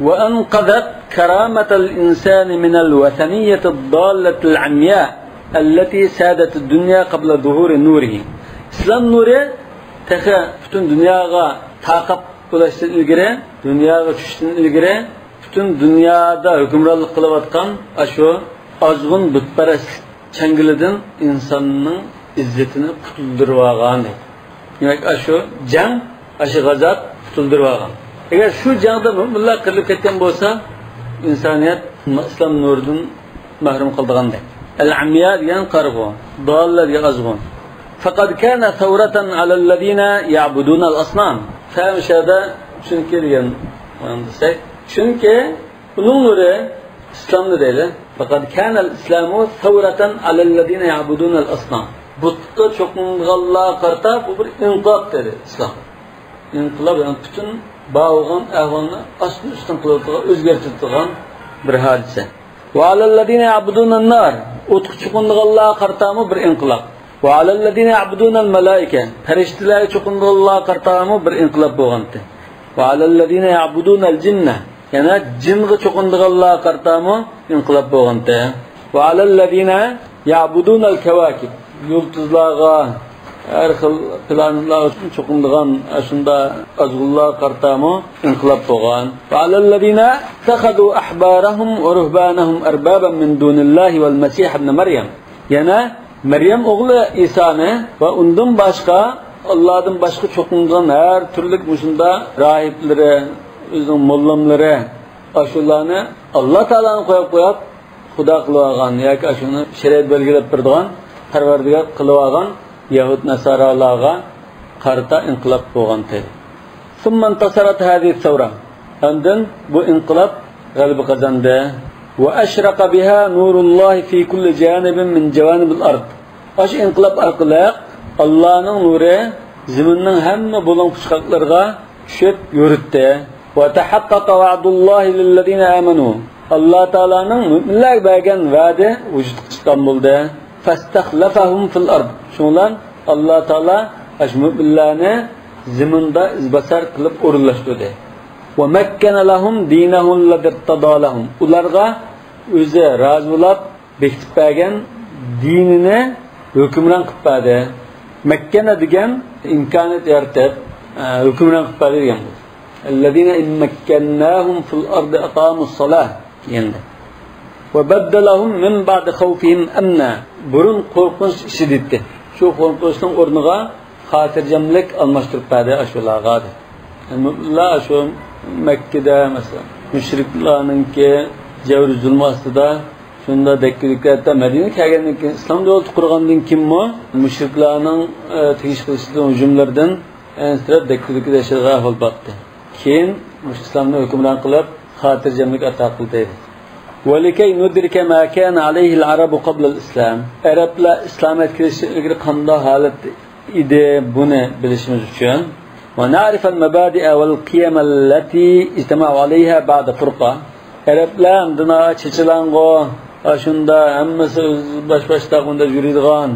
وأنقذت كرامة الإنسان من الوثنية الضالة العمياء التي سادت الدنيا قبل ظهور نوره. ئىسلام نۇرى تېخى پۈتۈن دۇنياغا تارقاپ بولۇشتىن ئىلگىرى، دۇنياغا چۈشۈشتىن ئىلگىرى، پۈتۈن دۇنيادا ھۆكۈمرانلىق قىلىۋاتقان ئاشۇ ئازغۇن بۇتپەرەسلىك چاڭگىلىدىن ئىنساننىڭ ئىززىتىنى قۇتۇلدۇرۇۋالغان. دېمەك، ئاشۇ جەڭ، ئاشۇ غازات قۇتۇلدۇرۇۋالغان. ئەگەر شۇ جەڭدە مۆمىنلەر قىرىلىپ كەتكەن بولسا، ئىنسانىيەت ئىسلام نۇرىدىن مەھرۇم قالىدىغانىدى. ئەل ئەميا دېگەن قارىغۇ، داللا دېگەن ئازغۇن. فقد كان ثورة على الذين يعبدون الأصنام. فەمشەدە چۈنكى دېگەن دېسەك، چۈنكى ئۇنىڭ نۇرى ئىسلامدا دەيدۇ. فقد كان الإسلام ثورة على الذين يعبدون الأصنام. بۇتقا چوقۇنىدىغانلارغا قارىتا بۇ بىر ئىنقىلاب دېدى ئىسلام. ئىنقىلاب، يەنى پۈتۈن بار بولغان ئەھۋالنى ئاستىن ئۈستۈن قىلىۋېتىدىغان، ئۆزگەرتىدىغان بىر ھادىسە. وعلى الذين يعبدون النار. ئوتقا چوقۇنىدىغانلارغا قارىتامۇ بىر ئىنقىلاب. وعلى الذين يعبدون الملائكة. پەرىشتىلەرگە چوقۇنىدىغانلارغا قارىتامۇ بىر ئىنقىلاب بولغانتى. وعلى الذين يعبدون الجن. يەنە جىنغا چوقۇنىدىغانلارغا قارىتامۇ ئىنقىلاب بولغانتى. وعلى الذين يعبدون الكواكب. يۇلتۇزلارغا، ھەر خىل پلانېتلارغا چوقۇنىدىغان ئاشۇنداق ئازغۇنلارغا قارىتامۇ ئىنقىلاب بولغان. وعلى الذين اتخذوا أحبارهم ورهبانهم أربابا من دون الله والمسيح ابن مريم. يەنە مەريەم ئوغلى ئىسانى ۋە ئۇندىن باشقا، ئاللادىن باشقا چوقۇنغان ھەر تۈرلۈك مۇشۇنداق راھىبلىرى، ئۆزىنىڭ موللاملىرى، ئاشۇلارنى ئاللا تائالانى قويۇپ قويۇپ، خۇدا قىلىۋالغان ياكى ئاشۇنى شەرىئەت بەلگىلەپ بېرىدىغان پەرۋەردىگار قىلىۋالغان يەھۇد ناسارالارغا قارىتا ئىنقىلاب بولغانتى. ثم انتصرت هذه الثورة. ئاندىن بۇ ئىنقىلاب غەلىبە قازاندى. وأشرق بها نور الله في كل جانب من جوانب الأرض. ئاشۇ ئىنقىلاب ئارقىلىق ئاللانىڭ نۇرى زېمىننىڭ ھەممە بۇلۇڭ پۇچقاقلىرىغا چۈشۈپ يورۇتتى. وتحقق وعد الله للذين آمنوا. ئاللا تائالانىڭ مۆمىنلەرگە بەرگەن ۋەدى ۋۇجۇدقا چىققان بولدى. فاستخلفهم في الأرض. شۇنىڭ بىلەن ئاللا تائالا ئاشۇ مۆمىنلەرنى زېمىندا ئىزباسار قىلىپ ئورۇنلاشتۇردى. ومكن لهم دينهم الذي ارتضى لهم. ئۇلارغا ئۆزى رازى بولۇپ بېكىتىپ بەرگەن دىنىنى ھۆكۈمران قىلىپ بەردى. مەككەنە دېگەن ئىمكانىيەت يارىتىپ، ئە، ھۆكۈمران قىلىپ بەردى دېگەن بۇ. الذين إن مكناهم في الأرض أقاموا الصلاة دېگەندە. وبدلهم من بعد خوفهم أمنا. بۇرۇن قورقۇنچ ئىچىدە ئىدى. شۇ قورقۇنچنىڭ ئورنىغا خاتىرجەملىك ئالماشتۇرۇپ بەردى ئاشۇلارغا، دەپ. مۇلا شۇ مەككىدە، مەسىلەن، مۇشرىكلارنىڭكى جەۋر زۇلمى ئاستىدا، شۇندا دەككە-دۈككە، ھەتتا مەدىنىگە كەلگەندىن كېيىن، ئىسلام دۆلىتى قۇرغاندىن كېيىنمۇ مۇشرىكلارنىڭ، ئە، تېگىش قىلىشىدىن، ھۇجۇملىرىدىن ئەنسىرەپ، دەككە-دۈككىدە ياشايدىغان ئەھۋال بارتتى. كېيىن مۇشۇ ئىسلامنى ھۆكۈمران قىلىپ، خاتىرجەملىك ئاتا قىلدى. ولكي ندرك ما كان عليه العرب قبل الإسلام. ئەرەبلەر ئىسلامەتكە كىرىشتىن ئىلگىرى قانداق ھالەتتە ئىدى، بۇنى بىلىشىمىز ئۈچۈن. ونعرف المبادئ والقيم التي اجتمعوا عليها بعد فرقة. ئەرەبلەر ئاندىن چېچىلاڭغۇ، ئاشۇندا ھەممىسى ئۆز باش-باشتاق مۇنداق يۈرىدىغان،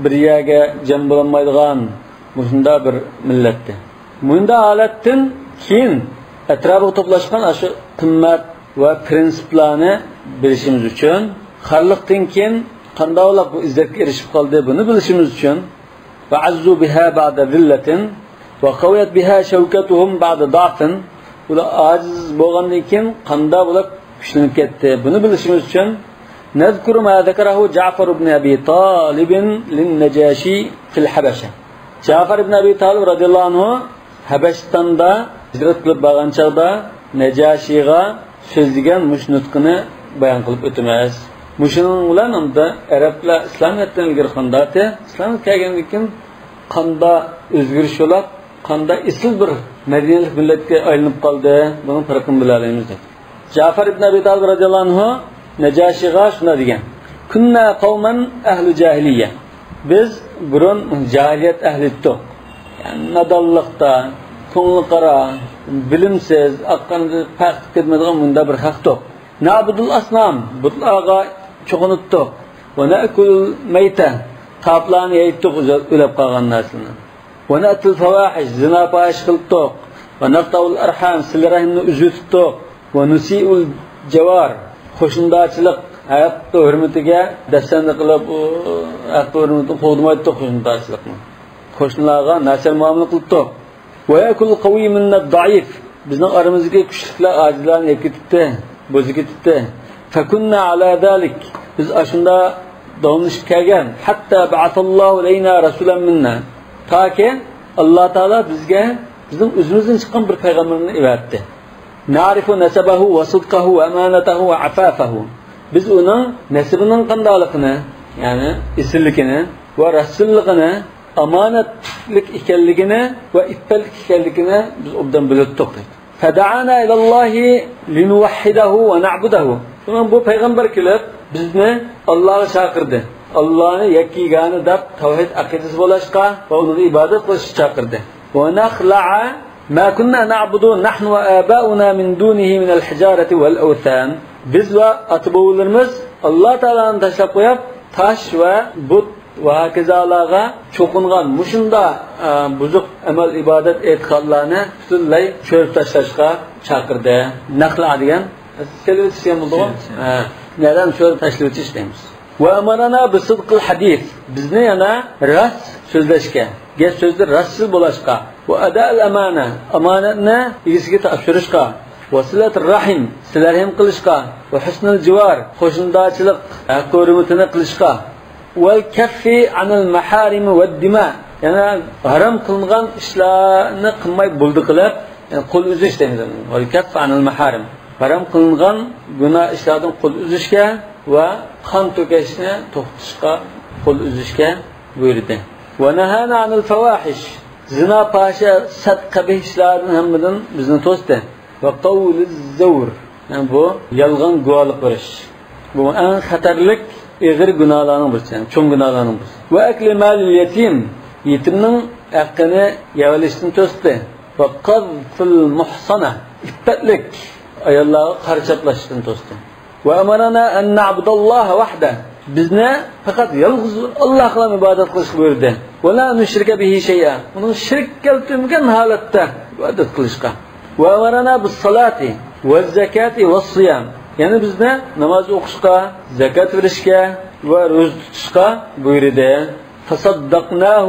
بىر يەرگە جەم بولالمايدىغان مۇشۇنداق بىر مىللەتتى. مۇنداق ھالەتتىن كېيىن ئەتراپىغا توپلاشقان ئاشۇ قىممەت ۋە پرىنسىپلارنى بىلىشىمىز ئۈچۈن، خارلىقتىن كېيىن قانداق بولۇپ بۇ ئىززەتكە ئېرىشىپ قالدى، بۇنى بىلىشىمىز ئۈچۈن، وعزوا بها بعد ذلة وقويت بها شوكتهم بعد ضعف. ئۇلار ئاجىز بولغاندىن كېيىن قانداق بولۇپ كۈچلىنىپ كەتتى، بۇنى بىلىشىمىز ئۈچۈن، نذكر ما ذكره جعفر بن أبي طالب للنجاشي في الحبشة. جەفەر ئىبن ئەبى تالىب رەزىياللاھۇ ئەنھۇ ھەبەشىستاندا ھىجرەت قىلىپ بارغان چاغدا نەجاشىغا سۆزلىگەن مۇشۇ نۇتقىنى بايان قىلىپ ئۆتىمىز. مۇشۇنىڭ بىلەن ئەمدى ئەرەبلەر ئىسلامىيەتتىن ئىلگىرى قانداقتى، ئىسلامىيەت كەلگەندىن كېيىن قانداق ئۆزگىرىش يولۇپ، قانداق ئېسىل بىر مەدەنىيەتلىك مىللەتكە ئايلىنىپ قالدى، بۇنىڭ پەرقىنى بىلەلەيمىز، دەپ. جەفەر ئىبن ئەبى تالىب رەزىياللاھۇ ئەنھۇ نەجاشىغا شۇنداق دېگەن: كنا قوما أهل جاهلية. بىز بۇرۇن جاھىلىيەت ئەھلى ئىدۇق. يەنى نادانلىقتا، كۆڭلى قارا، بىلىمسىز، ئاققاندا پەخىپ كەتمەيدىغان مۇنداق بىر خەق ئىدۇق. نعبد الأصنام، بۇتلارغا چوقۇنۇتتۇق. ونأكل الميتة، قاپلارنى يەيتتۇق، ئۆلۈپ قالغان نەرسىنى. ونأتي الفواحش، زىنا پاھىشە قىلتۇق. ونقطع الأرحام، سىلە رەھىمنى ئۈزۈۋېتىپتۇق. ونسيء الجوار، قوشنىدارچىلىق ھەق ھۆرمىتىگە دەسسەندە قىلىپ، ئۇ ھەق ھۆرمىتىنى قوغدىمايتتۇق، قوشنىدارچىلىقنى. قوشنىلارغا ناچار مۇئامىلە قىلتۇق. ويأكل القوي منا الضعيف، بىزنىڭ ئارىمىزدىكى كۈچلۈكلەر ئاجىزلارنى يەپ كېتىپتۇ، بۇزۇپ كېتىپتۇ. فكنا على ذلك، بىز ئاشۇنداق داۋاملىشىپ كەلگەن. حتى بعث الله إلينا رسولا منا، تاكى ئاللا تائالا بىزگە بىزنىڭ ئۆزىمىزدىن چىققان بىر پەيغەمبەرنى ئەۋەتتى. نعرف نسبه وصدقه وأمانته وعفافه، بىز ئۇنىڭ نەسىبىنىڭ قانداقلىقىنى، يەنى ئېسىللىكىنى ۋە راستچىللىقىنى، ئامانەتلىك ئىكەنلىكىنى ۋە ئىپپەتلىك ئىكەنلىكىنى بىز ئوبدان بىلەتتۇق، دەيدۇ. فدعانا إلى الله لنوحده ونعبده. شۇنىڭ بۇ پەيغەمبەر كېلىپ، بىزنى ئاللاغا چاقىردى. ئاللانى يەككە يېگانە دەپ، تەۋھىد ئەقىدىسى بولۇشقا ۋە ئۇنىڭغا ئىبادەت قىلىشقا چاقىردى. ونخلع ما كنا نعبد نحن وآباؤنا من دونه من الحجارة والأوثان. بىز ۋە ئاتا-بوۋىلىرىمىز ئاللا تائالانى تاشلاپ قويۇپ، تاش ۋە بۇت ۋە ھاكازالارغا چوقۇنغان مۇشۇنداق، ئە، بۇزۇق ئەمەل، ئىبادەت، ئېتىقادلارنى پۈتۈنلەي چۆرۈپ تاشلاشقا چاقىردى. نەخلە دېگەن سېلىۋېتىش دېگەن بولىدىغۇ؟ ھە. نەدەن چۆرۈپ تاشلىۋېتىش دەيمىز. وأمرنا بصدق الحديث، بىزنى يەنە راست سۆزلەشكە، گەپ سۆزدە راستچىل بولاشقا، وأداء الأمانة، ئامانەتنى ئىگىسىگە تاپشۇرۇشقا، وصلة الرحم، سىلە رەھىم قىلىشقا، وحسن الجوار، قوشنىدارچىلىق ھەق ھۆرمىتىنى قىلىشقا، والكف عن المحارم والدماء، يەنى ھارام قىلىنغان ئىشلارنى قىلماي بولدى قىلىپ، يەنى قول ئۈزۈش دەيمىز. والكف عن المحارم، ھارام قىلىنغان گۇناھ ئىشلاردىن قول ئۈزۈشكە ۋە قان تۆكۈشنى توختىتىشقا قول ئۈزۈشكە بۇيرۇدى. ونهانا عن الفواحش، زىنا، پاھىشە، سەت، قەبىھ ئىشلاردىن ھەممىدىن بىزنى توستى. وقول الزور، يەنى بۇ يالغان گۇۋاھلىق بېرىش. بۇ ئەڭ خەتەرلىك، ئېغىر گۇناھلارنىڭ بىرسى، يەنى چوڭ گۇناھلارنىڭ بىرسى. وأكل مال اليتيم، يېتىمنىڭ ھەققىنى يەۋېلىشتىن توستى. وقذف المحصنة، ئىپپەتلىك ئاياللارغا قارا چاپلاشتىن توستى. وأمرنا أن نعبد الله وحده، بىزنى پەقەت يالغۇز ئاللاغىلا ئىبادەت قىلىشقا بۇيرۇدى. ولا نشرك به شيئا، ئۇنىڭغا شېرىك كەلتۈرمىگەن ھالەتتە ئىبادەت قىلىشقا. وأمرنا بالصلاة والزكاة والصيام، يەنى بىزنى ناماز ئوقۇشقا، زاكات بېرىشكە ۋە روزا تۇتۇشقا بۇيرۇدى. فصدقناه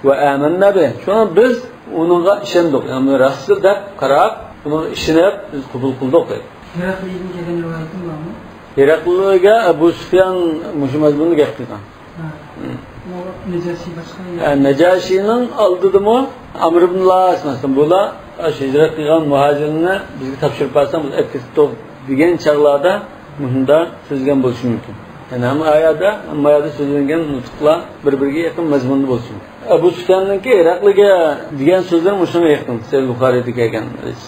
وآمنا به، شۇڭا بىز ئۇنىڭغا ئىشەندۇق، يەنى راستچىل دەپ قاراپ، ئۇنىڭغا ئىشىنىپ بىز قوبۇل قىلدۇق، دەيدۇ. ھېرەقلىدىن كەلگەن رىۋايىتىم بارمۇ؟ ھېرەقلىگە ئەبۇ سۇفيان مۇشۇ مەزمۇندا گەپ قىلغان. ھە. ھە. ئۇ نەجاشى باشقا يەر. ھە، نەجاشىنىڭ ئالدىدىمۇ ئەمر ئىبن ئاس، مەسىلەن، بۇلار ئاشۇ ھىجرەت قىلغان مۇھاجىرلارنى بىزگە تاپشۇرۇپ بەرسەڭ، بىز ئەپ كېتىپ دېگەن چاغلاردا مۇشۇندا سۆزلىگەن بولۇشى مۇمكىن. يەنى ھەممە ئايەتتە، ھەممە ئايەتتە سۆزلەنگەن نۇتۇقلار بىر-بىرىگە يېقىن مەزمۇندا بولۇشى مۇمكىن. ئەبۇ سۇفياننىڭكى ھېرەقلىگە دېگەن سۆزلىرى مۇشۇنىڭغا يېقىن، سەھىھ بۇخارىيدا كەلگەن ھەدىس.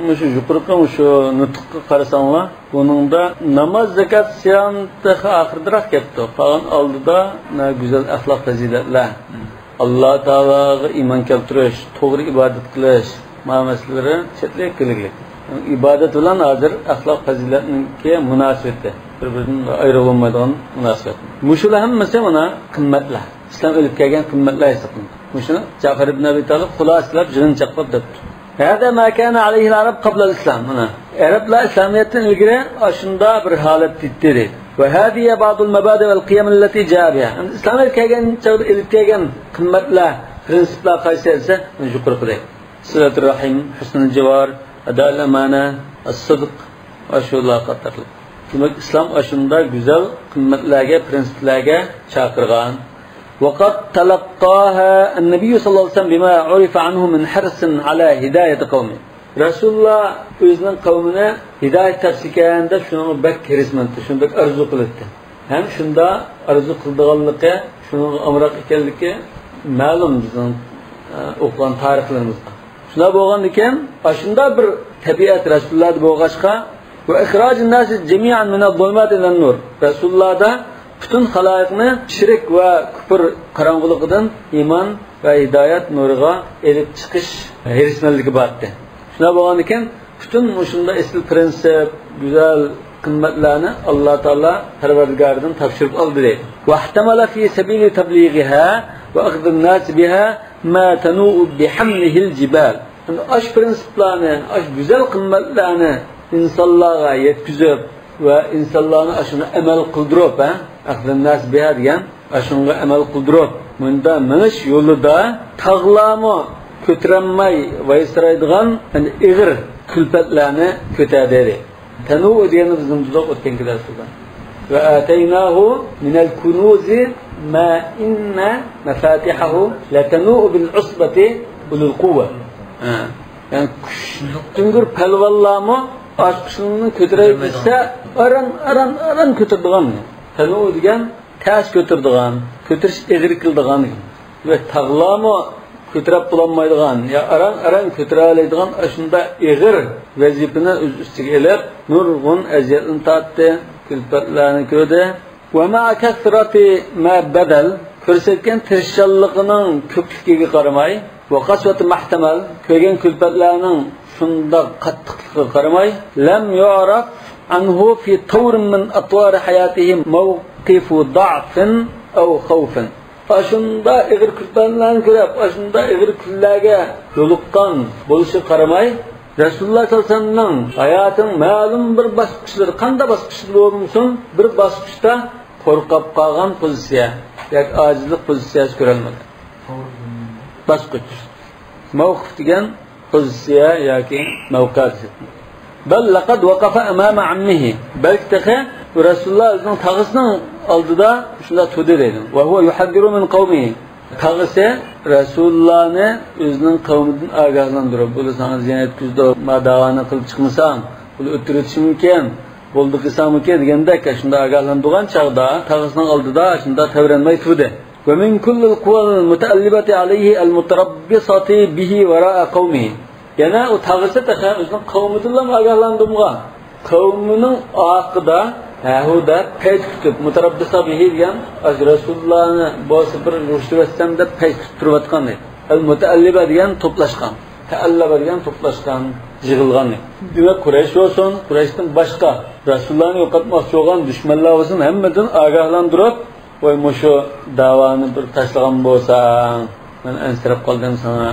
مۇشۇ يۇقىرىقى مۇشۇ نۇتۇققا قارىساڭلار، بۇنىڭدا ناماز، زاكات، سىيام تېخى ئاخىرىدىراق كەپتۇ. قالغان ئالدىدا گۈزەل ئەخلاق پەزىلەتلەر، ئاللا تائالاغا ئىمان كەلتۈرۈش، توغرا ئىبادەت قىلىش، مانا مەسىلىلىرى چەتلىك كىرگۈلۈك. ئىبادەت بىلەن ھازىر ئەخلاق پەزىلەتنىڭكى مۇناسىۋىتى بىر-بىرىدىن ئايرىغىلى بولمايدىغان مۇناسىۋەت. مۇشۇلار ھەممىسى مانا قىممەتلەر. ئىسلام ئېلىپ كەلگەن قىممەتلەر ھېسابلىنىدۇ. مۇشۇنى جەئفەر ئىبن ئەبى تالىپ خۇلاسىلەپ، يىغىنچاقلاپ دەپتۇ. هذا ما كان عليه العرب قبل الإسلام. مانا، ئەرەبلەر ئىسلامىيەتتىن ئىلگىرى ئاشۇنداق بىر ھالەتتە ئىدى، دەيدۇ. وهذه بعض المبادئ والقيم التي جاء بها. ئەمدى ئىسلامىيەت كەلگەن چاغدا ئېلىپ كەلگەن قىممەتلەر، پرىنسىپلار قايسى دېسە، مانا يۇقىرىقىدەك. صلة الرحم، حسن الجوار، أداء الأمانة، الصدق، ئاشۇلار قاتارلىق. دېمەك، ئىسلام ئاشۇنداق گۈزەل قىممەتلەرگە، پرىنسىپلەرگە چاقىرغان. وقد تلقاها النبي صلى الله عليه وسلم بما عرف عنه من حرص على هداية قومه. رەسۇلۇللا ئۆزىنىڭ قەۋمىنى ھىدايەت تاپسا ئىكەن دەپ شۇنىڭغا بەك ھېرىسمەنتى، شۇنى بەك ئارزۇ قىلاتتى. ھەم شۇنداق ئارزۇ قىلىدىغانلىقى، شۇنىڭغا ئامراق ئىكەنلىكى مەلۇم بىزنىڭ، ئە، ئوقۇغان تارىخلىرىمىزدا. شۇنداق بولغاندىكىن، ئاشۇنداق بىر تەبىئەت رەسۇلۇللادا بولغاچقا، وإخراج الناس جميعا من الظلمات إلى النور. رەسۇلۇللادا پۈتۈن خالايىقنى شىرك ۋە كۇپۇر قاراڭغۇلۇقىدىن ئىمان ۋە ھىدايەت نۇرىغا ئېلىپ چىقىش ھېرىسمەنلىكى بار ئىدى. شۇنداق بولغاندىكىن، پۈتۈن مۇشۇنداق ئېسىل پرىنسىپ، گۈزەل قىممەتلەرنى ئاللا تائالا پەرۋەردىگارىدىن تاپشۇرۇپ ئالدى دەيدۇ. واحتمل في سبيل تبليغها وأخذ الناس بها ما تنوء بحمله الجبال. ئاشۇ پىرىنسىپلارنى، ئاشۇ گۈزەل قىممەتلەرنى ئىنسانلارغا يەتكۈزۈپ ۋە ئىنسانلارنى ئاشۇنى ئەمەل قىلدۇرۇپ، ھە، أخذ الناس بها دېگەن، ئاشۇنىڭغا ئەمەل قىلدۇرۇپ، مۇندا مېڭىش يولىدا تاغلارمۇ كۆتۈرەلمەي ۋايسىرايدىغان، يەنى ئېغىر كۈلپەتلەرنى كۆتەردى. تەنۇئۇ دېگەننى بىز ئۇنتۇدۇق ئۆتكەنكى دەرسلەردە. وآتيناه من الكنوز ما إن مفاتحه لتنوء بالعصبة أولي القوة. ھە. يەنى كۈچلۈك ئۈنگۈر پەلۋانلارمۇ ئاچقۇچىنى كۆتۈرەي دېسە، ئاران، ئاران، ئاران كۆتۈرىدىغان. تەنۇئۇ دېگەن تەس كۆتۈرىدىغان، كۆتۈرۈش ئېغىر كېلىدىغان دېگەن. ۋە تاغلارمۇ كۆتۈرۈپ بولالمايدىغان، يا ئاران-ئاران كۆتۈرەلەيدىغان ئاشۇنداق ئېغىر ۋەزىپىنى ئۆز ئۈستىگە ئېلىپ، نۇرغۇن ئەزىيەتنى تارتتى، كۈلپەتلەرنى كۆردى. ومع كثرة ما بذل، كۆرسەتكەن تىرىشچانلىقىنىڭ كۆپلۈكىگە قارىماي، وقسوة ما احتمل، كۆرگەن كۈلپەتلەرنىڭ شۇنداق قاتتىقلىقىغا قارىماي، لم يعرف عنه في طور من أطوار حياته موقف ضعف أو خوف. ئاشۇنداق ئېغىر كۈلپەتلەرنى كۆرۈپ، ئاشۇنداق ئېغىر كۈنلەرگە يولۇققان بولۇشىغا قارىماي، رەسۇلۇللاھ سەللەللاھۇ ئەلەيھى ۋەسەللەمنىڭ ھاياتىنىڭ مەلۇم بىر باسقۇچلىرى، قانداق باسقۇچلىرى بولمىسۇن، بىر باسقۇچتا قورقۇپ قالغان پوزىتسىيە ياكى ئاجىزلىق پوزىتسىيەسى كۆرۈلمىدى. باسقۇچ. مەۋقۇف دېگەن پوزىتسىيە ياكى مەۋقە دېسەك. بل لقد وقف أمام عمه. بەلكى تېخى رەسۇلۇللاھ ئۆزىنىڭ تاغىسىنىڭ ئالدىدا شۇنداق تۇردى دەيدۇ. وهو يحذر من قومه. تاغىسى رەسۇلۇللاھنى ئۆزىنىڭ قەۋمىدىن ئاگاھلاندۇرۇپ، بۇلار ساڭا زىيان يەتكۈزىدۇ، ما داۋانى قىلىپ چىقمىساڭ، بۇلار ئۆلتۈرۈۋېتىشى مۇمكىن، بولدى قىلساڭمىكىن دېگەندەك، شۇنداق ئاگاھلاندۇرغان چاغدا تاغىسىنىڭ ئالدىدا شۇنداق تەۋرەنمەي تۇردى. ومن كل القوى المتألبة عليه المتربصة به وراء قومه. يەنە ئۇ تاغىسى تېخى ئۆزىنىڭ قەۋمىدىنلا ئاگاھلاندۇرمىغان. قەۋمىنىڭ ئارقىدا، ھەھۇدە پەيت كۈتۈپ، مۇتەرەببىسا بىھى دېگەن، ئاشۇ رەسۇلۇللاھنى بولسا بىر ئۇرۇشتۇرۇۋەتسەم دەپ پەيت كۈتۈپ تۇرۇۋاتقان ئىدى. ئەل مۇتەئەللىبە دېگەن توپلاشقان، تەئەللەبە دېگەن توپلاشقان، يىغىلغان ئىدى. دېمەك، قۇرەيش بولسۇن، قۇرەيشتىن باشقا رەسۇلۇللاھنى يوقاتماقچى بولغان دۈشمەنلەر بولسۇن، ھەممىدىن ئاگاھلاندۇرۇپ، ۋاي، مۇشۇ داۋانى بىر تاشلىغان بولساڭ، مەن ئەنسىرەپ قالدىم، ساڭا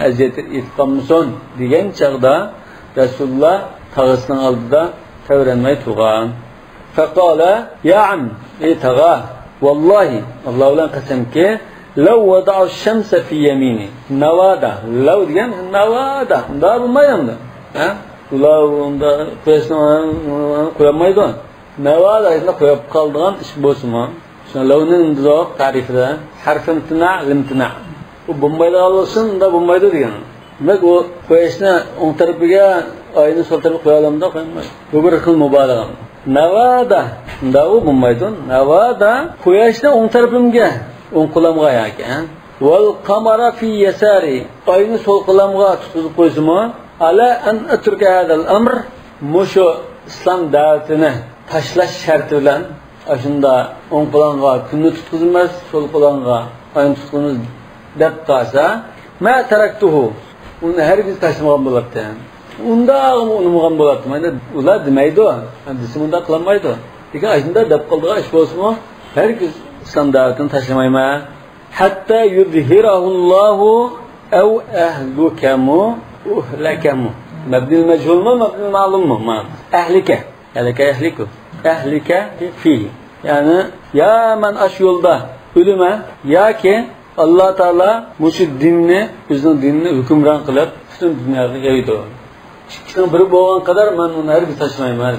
ئەزىيەت يېتىپ قالمىسۇن دېگەن چاغدا رەسۇلۇللاھ تاغىسىنىڭ ئالدىدا تەۋرەنمەي تۇرغان. فقال، يا عم، ئەي تاغا، والله، ئاللا بىلەن قەسەمكى، لو وضع الشمس في يميني. ناۋادا، لەۋ دېگەن ناۋادا، ئۇنداق بولمايدۇ ئەمدى. ھە؟ ئۇلار ئۇنداق قۇياشنى قويالمايدۇ. ناۋادا شۇنداق قويۇپ قالىدىغان ئىش بولسىمۇ، شۇ لەۋنىڭ دېدۇق تەرىپىدە، ھەرف ئىمتىنا، لىمتىنا. ئۇ بولمايدىغان بولسۇن، ئۇنداق بولمايدۇ دېگەن. دېمەك، ئۇ قۇياشنى ئوڭ تەرىپىگە، ئاينى سول تەرىپىگە قويالامدۇ؟ قويالمايدۇ. بۇ بىر خىل مۇبالىغە. ناۋادا، ئۇنداق ئۇ بولمايدۇ. ناۋادا قۇياشنى ئوڭ تەرىپىمگە، ئوڭ قولامغا ياكى، ھە؟ والقمر في يساري، ئاينى سول قولامغا تۇتقۇزۇپ قويسىمۇ، على أن أترك هذا الأمر، مۇشۇ ئىسلام دەۋىتىنى تاشلاش شەرتى بىلەن، ئاشۇنداق ئوڭ قولۇڭغا كۈننى تۇتقۇزىمىز، سول قولۇڭغا ئاينى تۇتقۇزىمىز دەپ قالسا، ما تركته، ئۇنى ھەرگىز تاشلىمىغان بولاتتى. ئۇنداقمۇ ئۇنىمىغان بولاتتى. مانا ئۇلار دېمەيدۇ، دېسە ئۇنداق قىلالمايدۇ. لېكىن ئاشۇنداق دەپ قالىدىغان ئىش بولسىمۇ، ھەرگىز ئىسلام دەۋىتىنى تاشلىمايمەن. حتى يظهره الله أو أهلكمو، أهلكمو. مەبنىل مەجھۇلمۇ، مەبنىل مەلۇممۇ؟ ما. ئەھلىكە. ئەھلىكە يەھلىكۇ. ئەھلىكە فىھى. يەنى، يا مەن ئاشۇ يولدا ئۆلىمەن، ياكى ئاللا تائالا مۇشۇ دىننى، ئۆزىنىڭ دىنىنى ھۆكۈمران قىلىپ، پۈتۈن دۇنياغا يايىدۇ. ئىككىسىنىڭ بىرى بولغان قەدەر مەن ئۇنى ھەرگىز تاشلىمايمەن.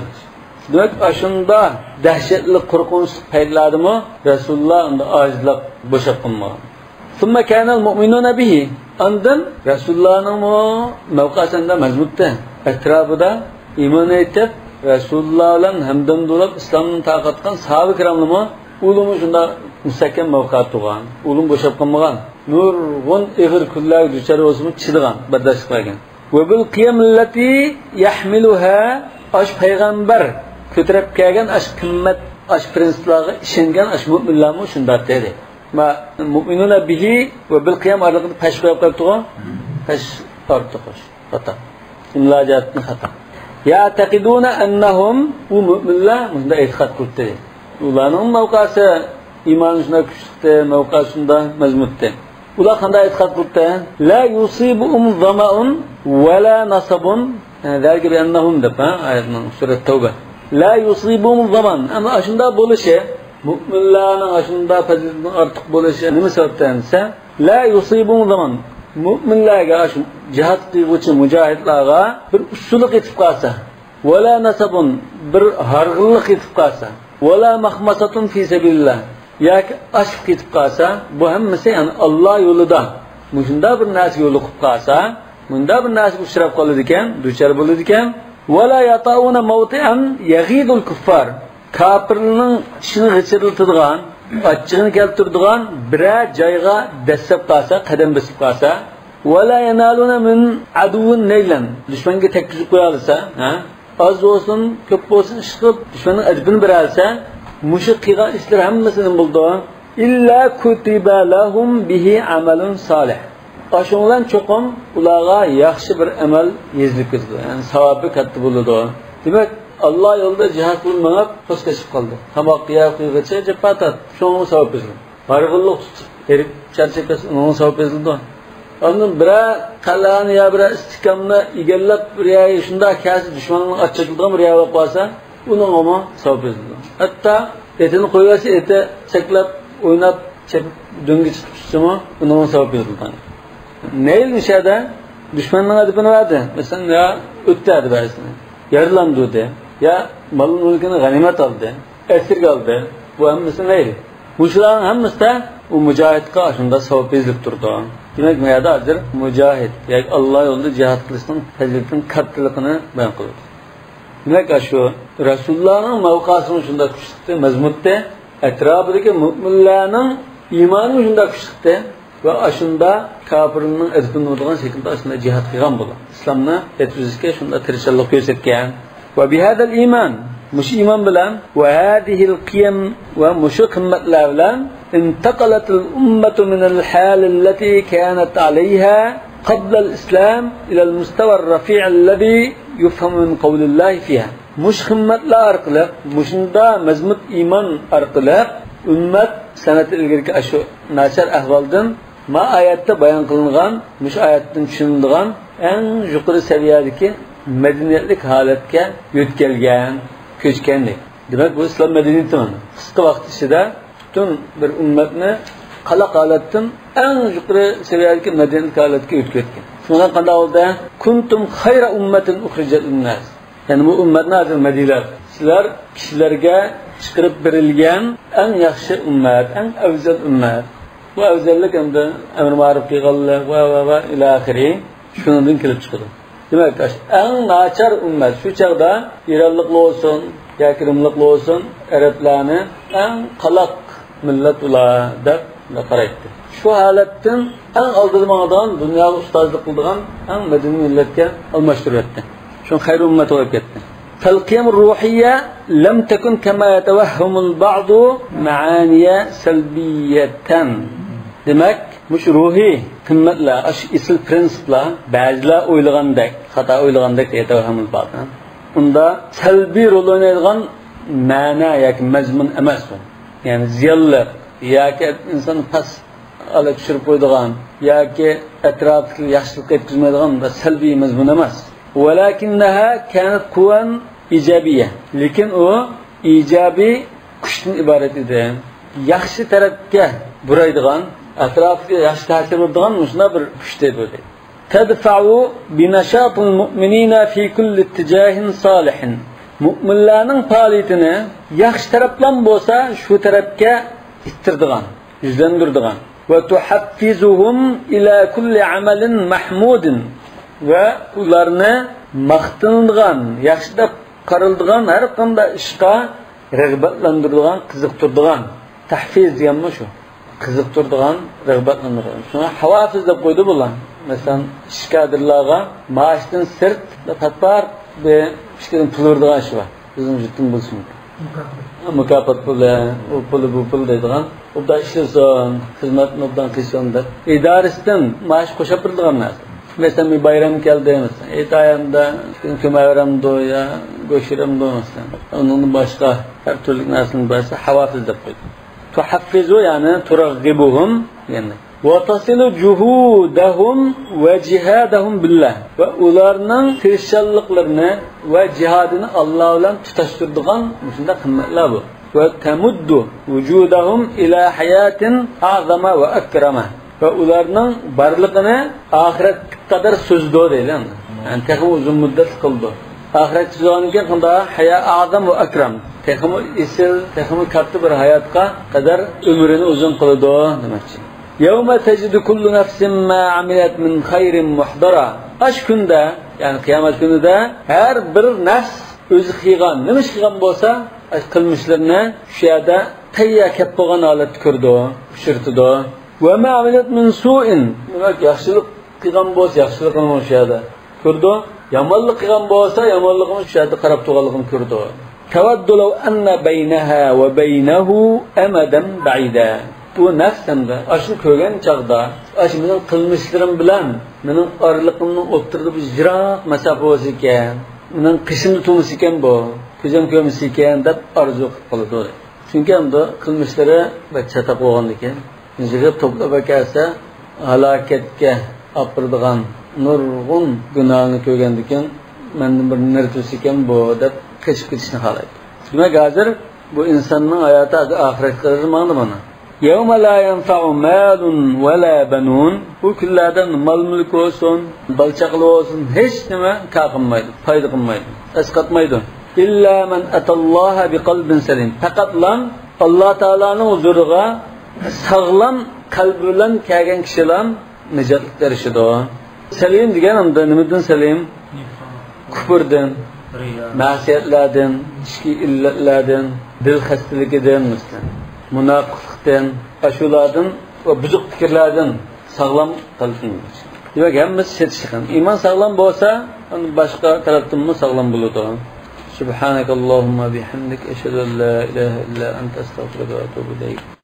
دېمەك، ئاشۇنداق دەھشەتلىك، قورقۇنچلۇق پەيتلەردىمۇ رەسۇلۇللا ئۇنداق ئاجىزلاپ بوشاپ قالمىغان. ثم كان المؤمنون به. ئاندىن رەسۇلۇللانىڭمۇ مەۋقەسى ئەمدى مەزمۇتتى. ئەتراپىدا ئىمان ئېيتىپ، رەسۇلۇللا بىلەن ھەمدەم بولۇپ ئىسلامنى تارقاتقان ساھابە كىراملىمۇ، ئۇلىمۇ شۇنداق مۇستەھكەم مەۋقەدە تۇرغان. ئۇلىمۇ بوشاپ قالمىغان. نۇرغۇن ئېغىر كۈنلەرگە دۇچار بولسىمۇ، چىدىغان، بەرداشلىق بەرگەن. وبالقيم التي يحملها، ئاش پەيغەمبەر كۆتۈرۈپ كەلگەن ئاش قىممەت، ئاش پىرىنسىپلارغا ئىشەنگەن ئاش مۆمىنلەرمۇ شۇنداق دېدى. ما، مؤمنون به وبالقيم ئارىلىقىدا پەش قويۇپ قويۇپتىغۇ؟ پەش ئارتۇق، خاتا. ئىملا جەھەتتىن خاتا. يعتقدون أنهم، ئۇ مۆمىنلەر مۇشۇنداق ئېتىقاد قىلىپتۇ. ئۇلارنىڭ مەۋقەسى، ئىمانى شۇنداق كۈچلۈكتى، مەۋقەسى شۇنداق مەزمۇتتى. ئۇلار قانداق ئېتىقاد قىلىپتۇ؟ لا يصيبهم ظمأ ولا نصب. يەنى ذلك بأنهم دەپ، ھە، ئايەتنىڭ، سۈرە تەۋبە. لا يصيبهم ظمأ. ئەمما ئاشۇنداق بولۇشى، مۆمىنلەرنىڭ ئاشۇنداق پەزىلىتىنىڭ ئارتۇق بولۇشى نېمە سەۋەبتىن دېسە، لا يصيبهم ظمأ. مۆمىنلەرگە، ئاشۇ جىھاد قىلغۇچى مۇجاھىدلارغا بىر ئۇسسۇللۇق يېتىپ قالسا، ولا نصب، بىر ھارغىنلىق يېتىپ قالسا، ولا مخمصة في سبيل الله، ياكى ئاچلىق يېتىپ قالسا، بۇ ھەممىسى، يەنى، ئاللا يولىدا مۇشۇنداق بىر نەرسە يولۇقۇپ قالسا، مۇنداق بىر نەرسىگە ئۇچراپ قالىدىكەن، دۇچار بولىدىكەن. ولا يطئون موطئا يغيظ الكفار. كاپىرلارنىڭ چىشىنى غىچىرلىتىدىغان، ئاچچىقىنى كەلتۈرىدىغان بىرەر جايغا دەسسەپ قالسا، قەدەم بېسىپ قالسا، ولا ينالون من عدو نيلا، دۈشمەنگە تەگكۈزۈپ قويالىسا، ھە؟ ئاز بولسۇن، كۆپ بولسۇن، ئىشقىلىپ دۈشمەننىڭ ئەدىپىنى بېرەلىسە، مۇشۇ قىلغان ئىشلىرى ھەممىسى نېمە بولىدۇ؟ إلا كتب لهم به عمل صالح. ئاشۇنىڭ بىلەن چوقۇم ئۇلارغا ياخشى بىر ئەمەل يېزىلىپ كېتىدۇ، يەنى ساۋابى كاتتا بولىدۇ. دېمەك، ئاللا يولىدا جىھاد قىلىپ مېڭىپ، پوسكا چىقىپ قالدى. تاماق يەپ قىلغىچە جاپا تارتتى. شۇنىڭغا ساۋاب يېزىلىدۇ. ھارغىنلىق تۇتۇپ، ھېرىپ چارچاپ كەتسە، ئۇنىڭغا ساۋاب يېزىلىدۇ. ئاندىن بىرەر قەلئەنى يا بىرەر ئىستىھكامنى ئىگىلەپ، بىر يەرگە شۇنداق كەلسە، دۈشمەننىڭ ئاچ چېكىلىدىغان بىر يەر بولۇپ قالسا، ئۇنىڭغىمۇ ساۋاب يېزىلىدۇ. ھەتتا ئېتىنى قويۇۋەتسە، ئېتى سەكلەپ، ئويناپ، چېپىپ، دۆڭگە چىقىپ چۈشسىمۇ، ئۇنىڭغا ساۋاب يېزىلىدۇ. نەيل مۇشۇ يەردە دۈشمەننىڭ ئەدىپىنى بەردى. مەسىلەن، يا ئۆتتۈردى بەزىسىنى، يارىلاندۇردى، يا مال-مۈلكىنى غەنىيمەت ئالدى، ئەسىرگە ئالدى. بۇ ھەممىسى نەيل. مۇشۇلارنىڭ ھەممىسىدە ئۇ مۇجاھىدقا ئاشۇنداق ساۋاب يېزىلىپ تۇرىدۇ. دېمەك، بۇ يەردە ھازىر مۇجاھىد ياكى ئاللا يولىدا جىھاد قىلىشنىڭ پەزىلىتىنىڭ كاتتىلىقىنى بايان قىلىدۇ. دېمەك، ئاشۇ رەسۇلۇللانىڭ مەۋقەسىمۇ شۇنداق كۈچلۈكتى، مەزمۇتتى. ئەتراپىدىكى مۆمىنلەرنىڭ ئىمانىمۇ شۇنداق كۈچلۈكتى. ۋە ئاشۇنداق كاپىرنىڭ ئەدىپىنى ئۇرىدىغان شەكىلدە ئاشۇنداق جىھاد قىلغان بۇلار. ئىسلامنى يەتكۈزۈشكە شۇنداق تىرىشچانلىق كۆرسەتكەن. وبهذا الإيمان، مۇشۇ ئىمان بىلەن، وهذه القيم، ۋە مۇشۇ قىممەتلەر بىلەن، انتقلت الأمة من الحال التي كانت عليها قبل الإسلام إلى المستوى الرفيع الذي يفهم من قول الله فيها. مۇشۇ قىممەتلەر ئارقىلىق، مۇشۇنداق مەزمۇت ئىمان ئارقىلىق ئۈممەت سەنئەت ئىلگىرىكى ئاشۇ ناچار ئەھۋالدىن ما ئايەتتە بايان قىلىنغان، مۇشۇ ئايەتتىن چۈشىنىلىدىغان ئەڭ يۇقىرى سەۋىيەدىكى مەدەنىيەتلىك ھالەتكە يۆتكەلگەن، كۆچكەن دەيدۇ. دېمەك، بۇ ئىسلام مەدەنىيىتى مانا قىسقا ۋاقىت ئىچىدە پۈتۈن بىر ئۈممەتنى قالاق ھالەتتىن ئەڭ يۇقىرى سەۋىيەدىكى مەدەنىيەتلىك ھالەتكە يۆتكەپ كەتكەن. شۇنىڭ بىلەن قانداق بولدى؟ كنتم خير أمة أخرجت للناس. يەنى بۇ ئۈممەتنى ھازىر مەدھىيلەپ، سىلەر كىشىلەرگە چىقىرىپ بېرىلگەن ئەڭ ياخشى ئۈممەت، ئەڭ ئەۋزەل ئۈممەت. بۇ ئەۋزەللىك ئەمدى ئەمر مەرۇپ قىلغانلىق ۋە، ۋە، ۋە ئىلى ئاخىرى شۇنىڭدىن كېلىپ چىقىدۇ. دېمەك، ئەڭ ناچار ئۈممەت شۇ چاغدا ئىرانلىقلار بولسۇن ياكى رىملىقلار بولسۇن، ئەرەبلەرنى ئەڭ قالاق مىللەت ئۇلار دەپ قارايتتى. شۇ ھالەتتىن ئەڭ ئالدىدا ماڭىدىغان، دۇنياغا ئۇستازلىق قىلىدىغان ئەڭ مەدەنىي مىللەتكە ئالماشتۇرۇۋەتتى. شۇڭا خەير ئۈممەت بولۇپ كەتتى. فالقيم الروحية لم تكن كما يتوهم البعض معاني سلبية. دېمەك، مۇشۇ روھىي قىممەتلەر، ئاشۇ ئېسىل پىرىنسىپلار بەزىلەر ئويلىغاندەك، خاتا ئويلىغاندەك، يەتەۋھەمۇل باتىل، ئۇندا سەلبىي رول ئوينايدىغان مەنە ياكى مەزمۇن ئەمەس ئۇ. يەنى زىيانلىق ياكى ئىنساننى پەس ھالەتكە چۈشۈرۈپ قويىدىغان ياكى ئەتراپتىكىلەرگە ياخشىلىق يەتكۈزمەيدىغان بىر سەلبىي مەزمۇن ئەمەس. ولكنها كانت قوى إيجابية. لېكىن ئۇ ئىجابىي كۈچتىن ئىبارەت ئىدى. ياخشى تەرەپكە بۇرايدىغان، ئەتراپىغا ياخشى تەسىر بېرىدىغان مۇشۇنداق بىر كۈچ ئىدى. تدفع بنشاط المؤمنين في كل اتجاه صالح. مۆمىنلەرنىڭ پائالىيىتىنى ياخشى تەرەپلەرمۇ بولسا شۇ تەرەپكە ئىتتىرىدىغان، يۈزلەندۈرىدىغان. وتحفزهم إلى كل عمل محمود. ۋە ئۇلارنى ماختىنىدىغان، ياخشى دەپ قارىلىدىغان ھەر قانداق ئىشقا رىغبەتلەندۈرىدىغان، قىزىقتۇرىدىغان. تەھفىز دېگەنمۇ شۇ. قىزىقتۇرىدىغان، رىغبەتلەندۈرىدىغان. شۇڭا ھاۋافىز دەپ قويىدۇ بۇلار. مەسىلەن، ئىش كادىرلارغا مائاشتىن سىرت پات-پات بىر ئىككىدىن پۇل بېرىدىغان ئىش بار. بىزنىڭ يۇرتتىمۇ بولسىمۇ. مۇكاپات پۇلى، ئۇ پۇلى، بۇ پۇلى دەيدىغان. ئوبدان ئىشلىسۇن، خىزمەتنى ئوبدان قىلسۇن دەپ. ئىدارىسىدىن مائاش قوشۇپ بېرىدىغان نەرسە. مەسىلەن، بىر بايرام كەلدى، مەسىلەن، ئېيتايەمدە كۆمەۋېرەمدۇ يا گۆش بېرەمدۇ، مەسىلەن، ئۇنىڭدىن باشقا ھەر تۈرلۈك نەرسىنى بەرسە، ھاۋاپىز دەپ قويدى. تۇھەففىزۇ، يەنى تۇرەغغىبۇھۇم، يەنى. وتصل جهودهم وجهادهم بالله، ۋە ئۇلارنىڭ تىرىشچانلىقلىرىنى ۋە جىھادىنى ئاللا بىلەن تۇتاشتۇرىدىغان مۇشۇنداق قىممەتلەر بۇ. وتمد وجودهم إلى حياة أعظم وأكرم، ۋە ئۇلارنىڭ بارلىقىنى ئاخىرەتكە قەدەر سۈزىدۇ دەيدۇ. يەنى تېخىمۇ ئۇزۇن مۇددەتلىك قىلىدۇ. ئاخىرەتكە سۈزگەندىن كېيىن قانداق؟ حياة أعظم وأكرم، تېخىمۇ ئېسىل، تېخىمۇ كاتتا بىر ھاياتقا قەدەر ئۆمرىنى ئۇزۇن قىلىدۇ دېمەكچى. يوم تجد كل نفس ما عملت من خير محضرا. ئاشۇ كۈندە، يەنى قىيامەت كۈنىدە ھەر بىر نەپس ئۆزى قىلغان، نېمە ئىش قىلغان بولسا، قىلمىشلىرىنى شۇ يەردە تەييار كەپ بولغان ھالەتتە كۆرىدۇ، ئۇچرىتىدۇ. وما عملت من سوء، دېمەك، ياخشىلىق قىلغان بولسا، ياخشىلىقىنى شۇ يەردە كۆرىدۇ. يامانلىق قىلغان بولسا، يامانلىقىنى شۇ يەردە قاراپ تۇرغانلىقىنى كۆرىدۇ. تود لو أن بينها وبينه أمدا بعيدا. بۇ نەپس ھەمدە ئاشۇنى كۆرگەن چاغدا، ئاشۇ مېنىڭ قىلمىشلىرىم بىلەن مېنىڭ ئارىلىقىمنىڭ ئوتتۇرىدا بىر يىراق مەساپە بولسا ئىكەن، مېنىڭ قېشىمدا تۇرمىسا ئىكەن بۇ، كۆزۈم كۆرمىسە ئىكەن دەپ ئارزۇ قىلىپ قالىدۇ. چۈنكى ئەمدى قىلمىشلىرى بەك چاتاق بولغاندىكىن، يىغىپ توپلاپ ئەكەلسە، ھالاكەتكە ئاپىرىدىغان نۇرغۇن گۇناھنى كۆرگەندىكىن، مەندىن بىر نېرى تۇرسا ئىكەن بۇ، دەپ قېچىپ كېتىشنى خالايدۇ. دېمەك، ھازىر بۇ ئىنساننىڭ ھاياتى ھازىر ئاخىرەتكە قەدەر ماڭدى مانا. يوم لا ينفع مال ولا بنون. بۇ كۈنلەردە مال-مۈلۈك بولسۇن، بالا-چاقىلار بولسۇن، ھېچ نېمە كار قىلمايدۇ، پايدا قىلمايدۇ، ئەسقاتمايدۇ. إلا من أتى الله بقلب سليم. پەقەتلا ئاللا تائالانىڭ ھۇزۇرىغا ساغلام قەلبى بىلەن كەلگەن كىشىلا نىجاتلىققا ئېرىشىدۇ. سەلىم دېگەن ئەمدى نېمىدىن سەلىم؟ كۇپۇردىن، رىيا، مەسىيەتلەردىن، ئىچكى ئىللەتلەردىن، دىل خەستىلىكىدىن، مەسىلەن، مۇناپىقلىقتىن، ئاشۇلاردىن ۋە بۇزۇق پىكىرلەردىن ساغلام قەلبىنى. دېمەك، ھەممىسى سېتىشقان. ئىمان ساغلام بولسا، باشقا تەرەپتىنمۇ ساغلام بولىدۇ. سبحانك اللهم وبحمدك، أشهد أن لا إله إلا أنت، أستغفرك وأتوب إليك.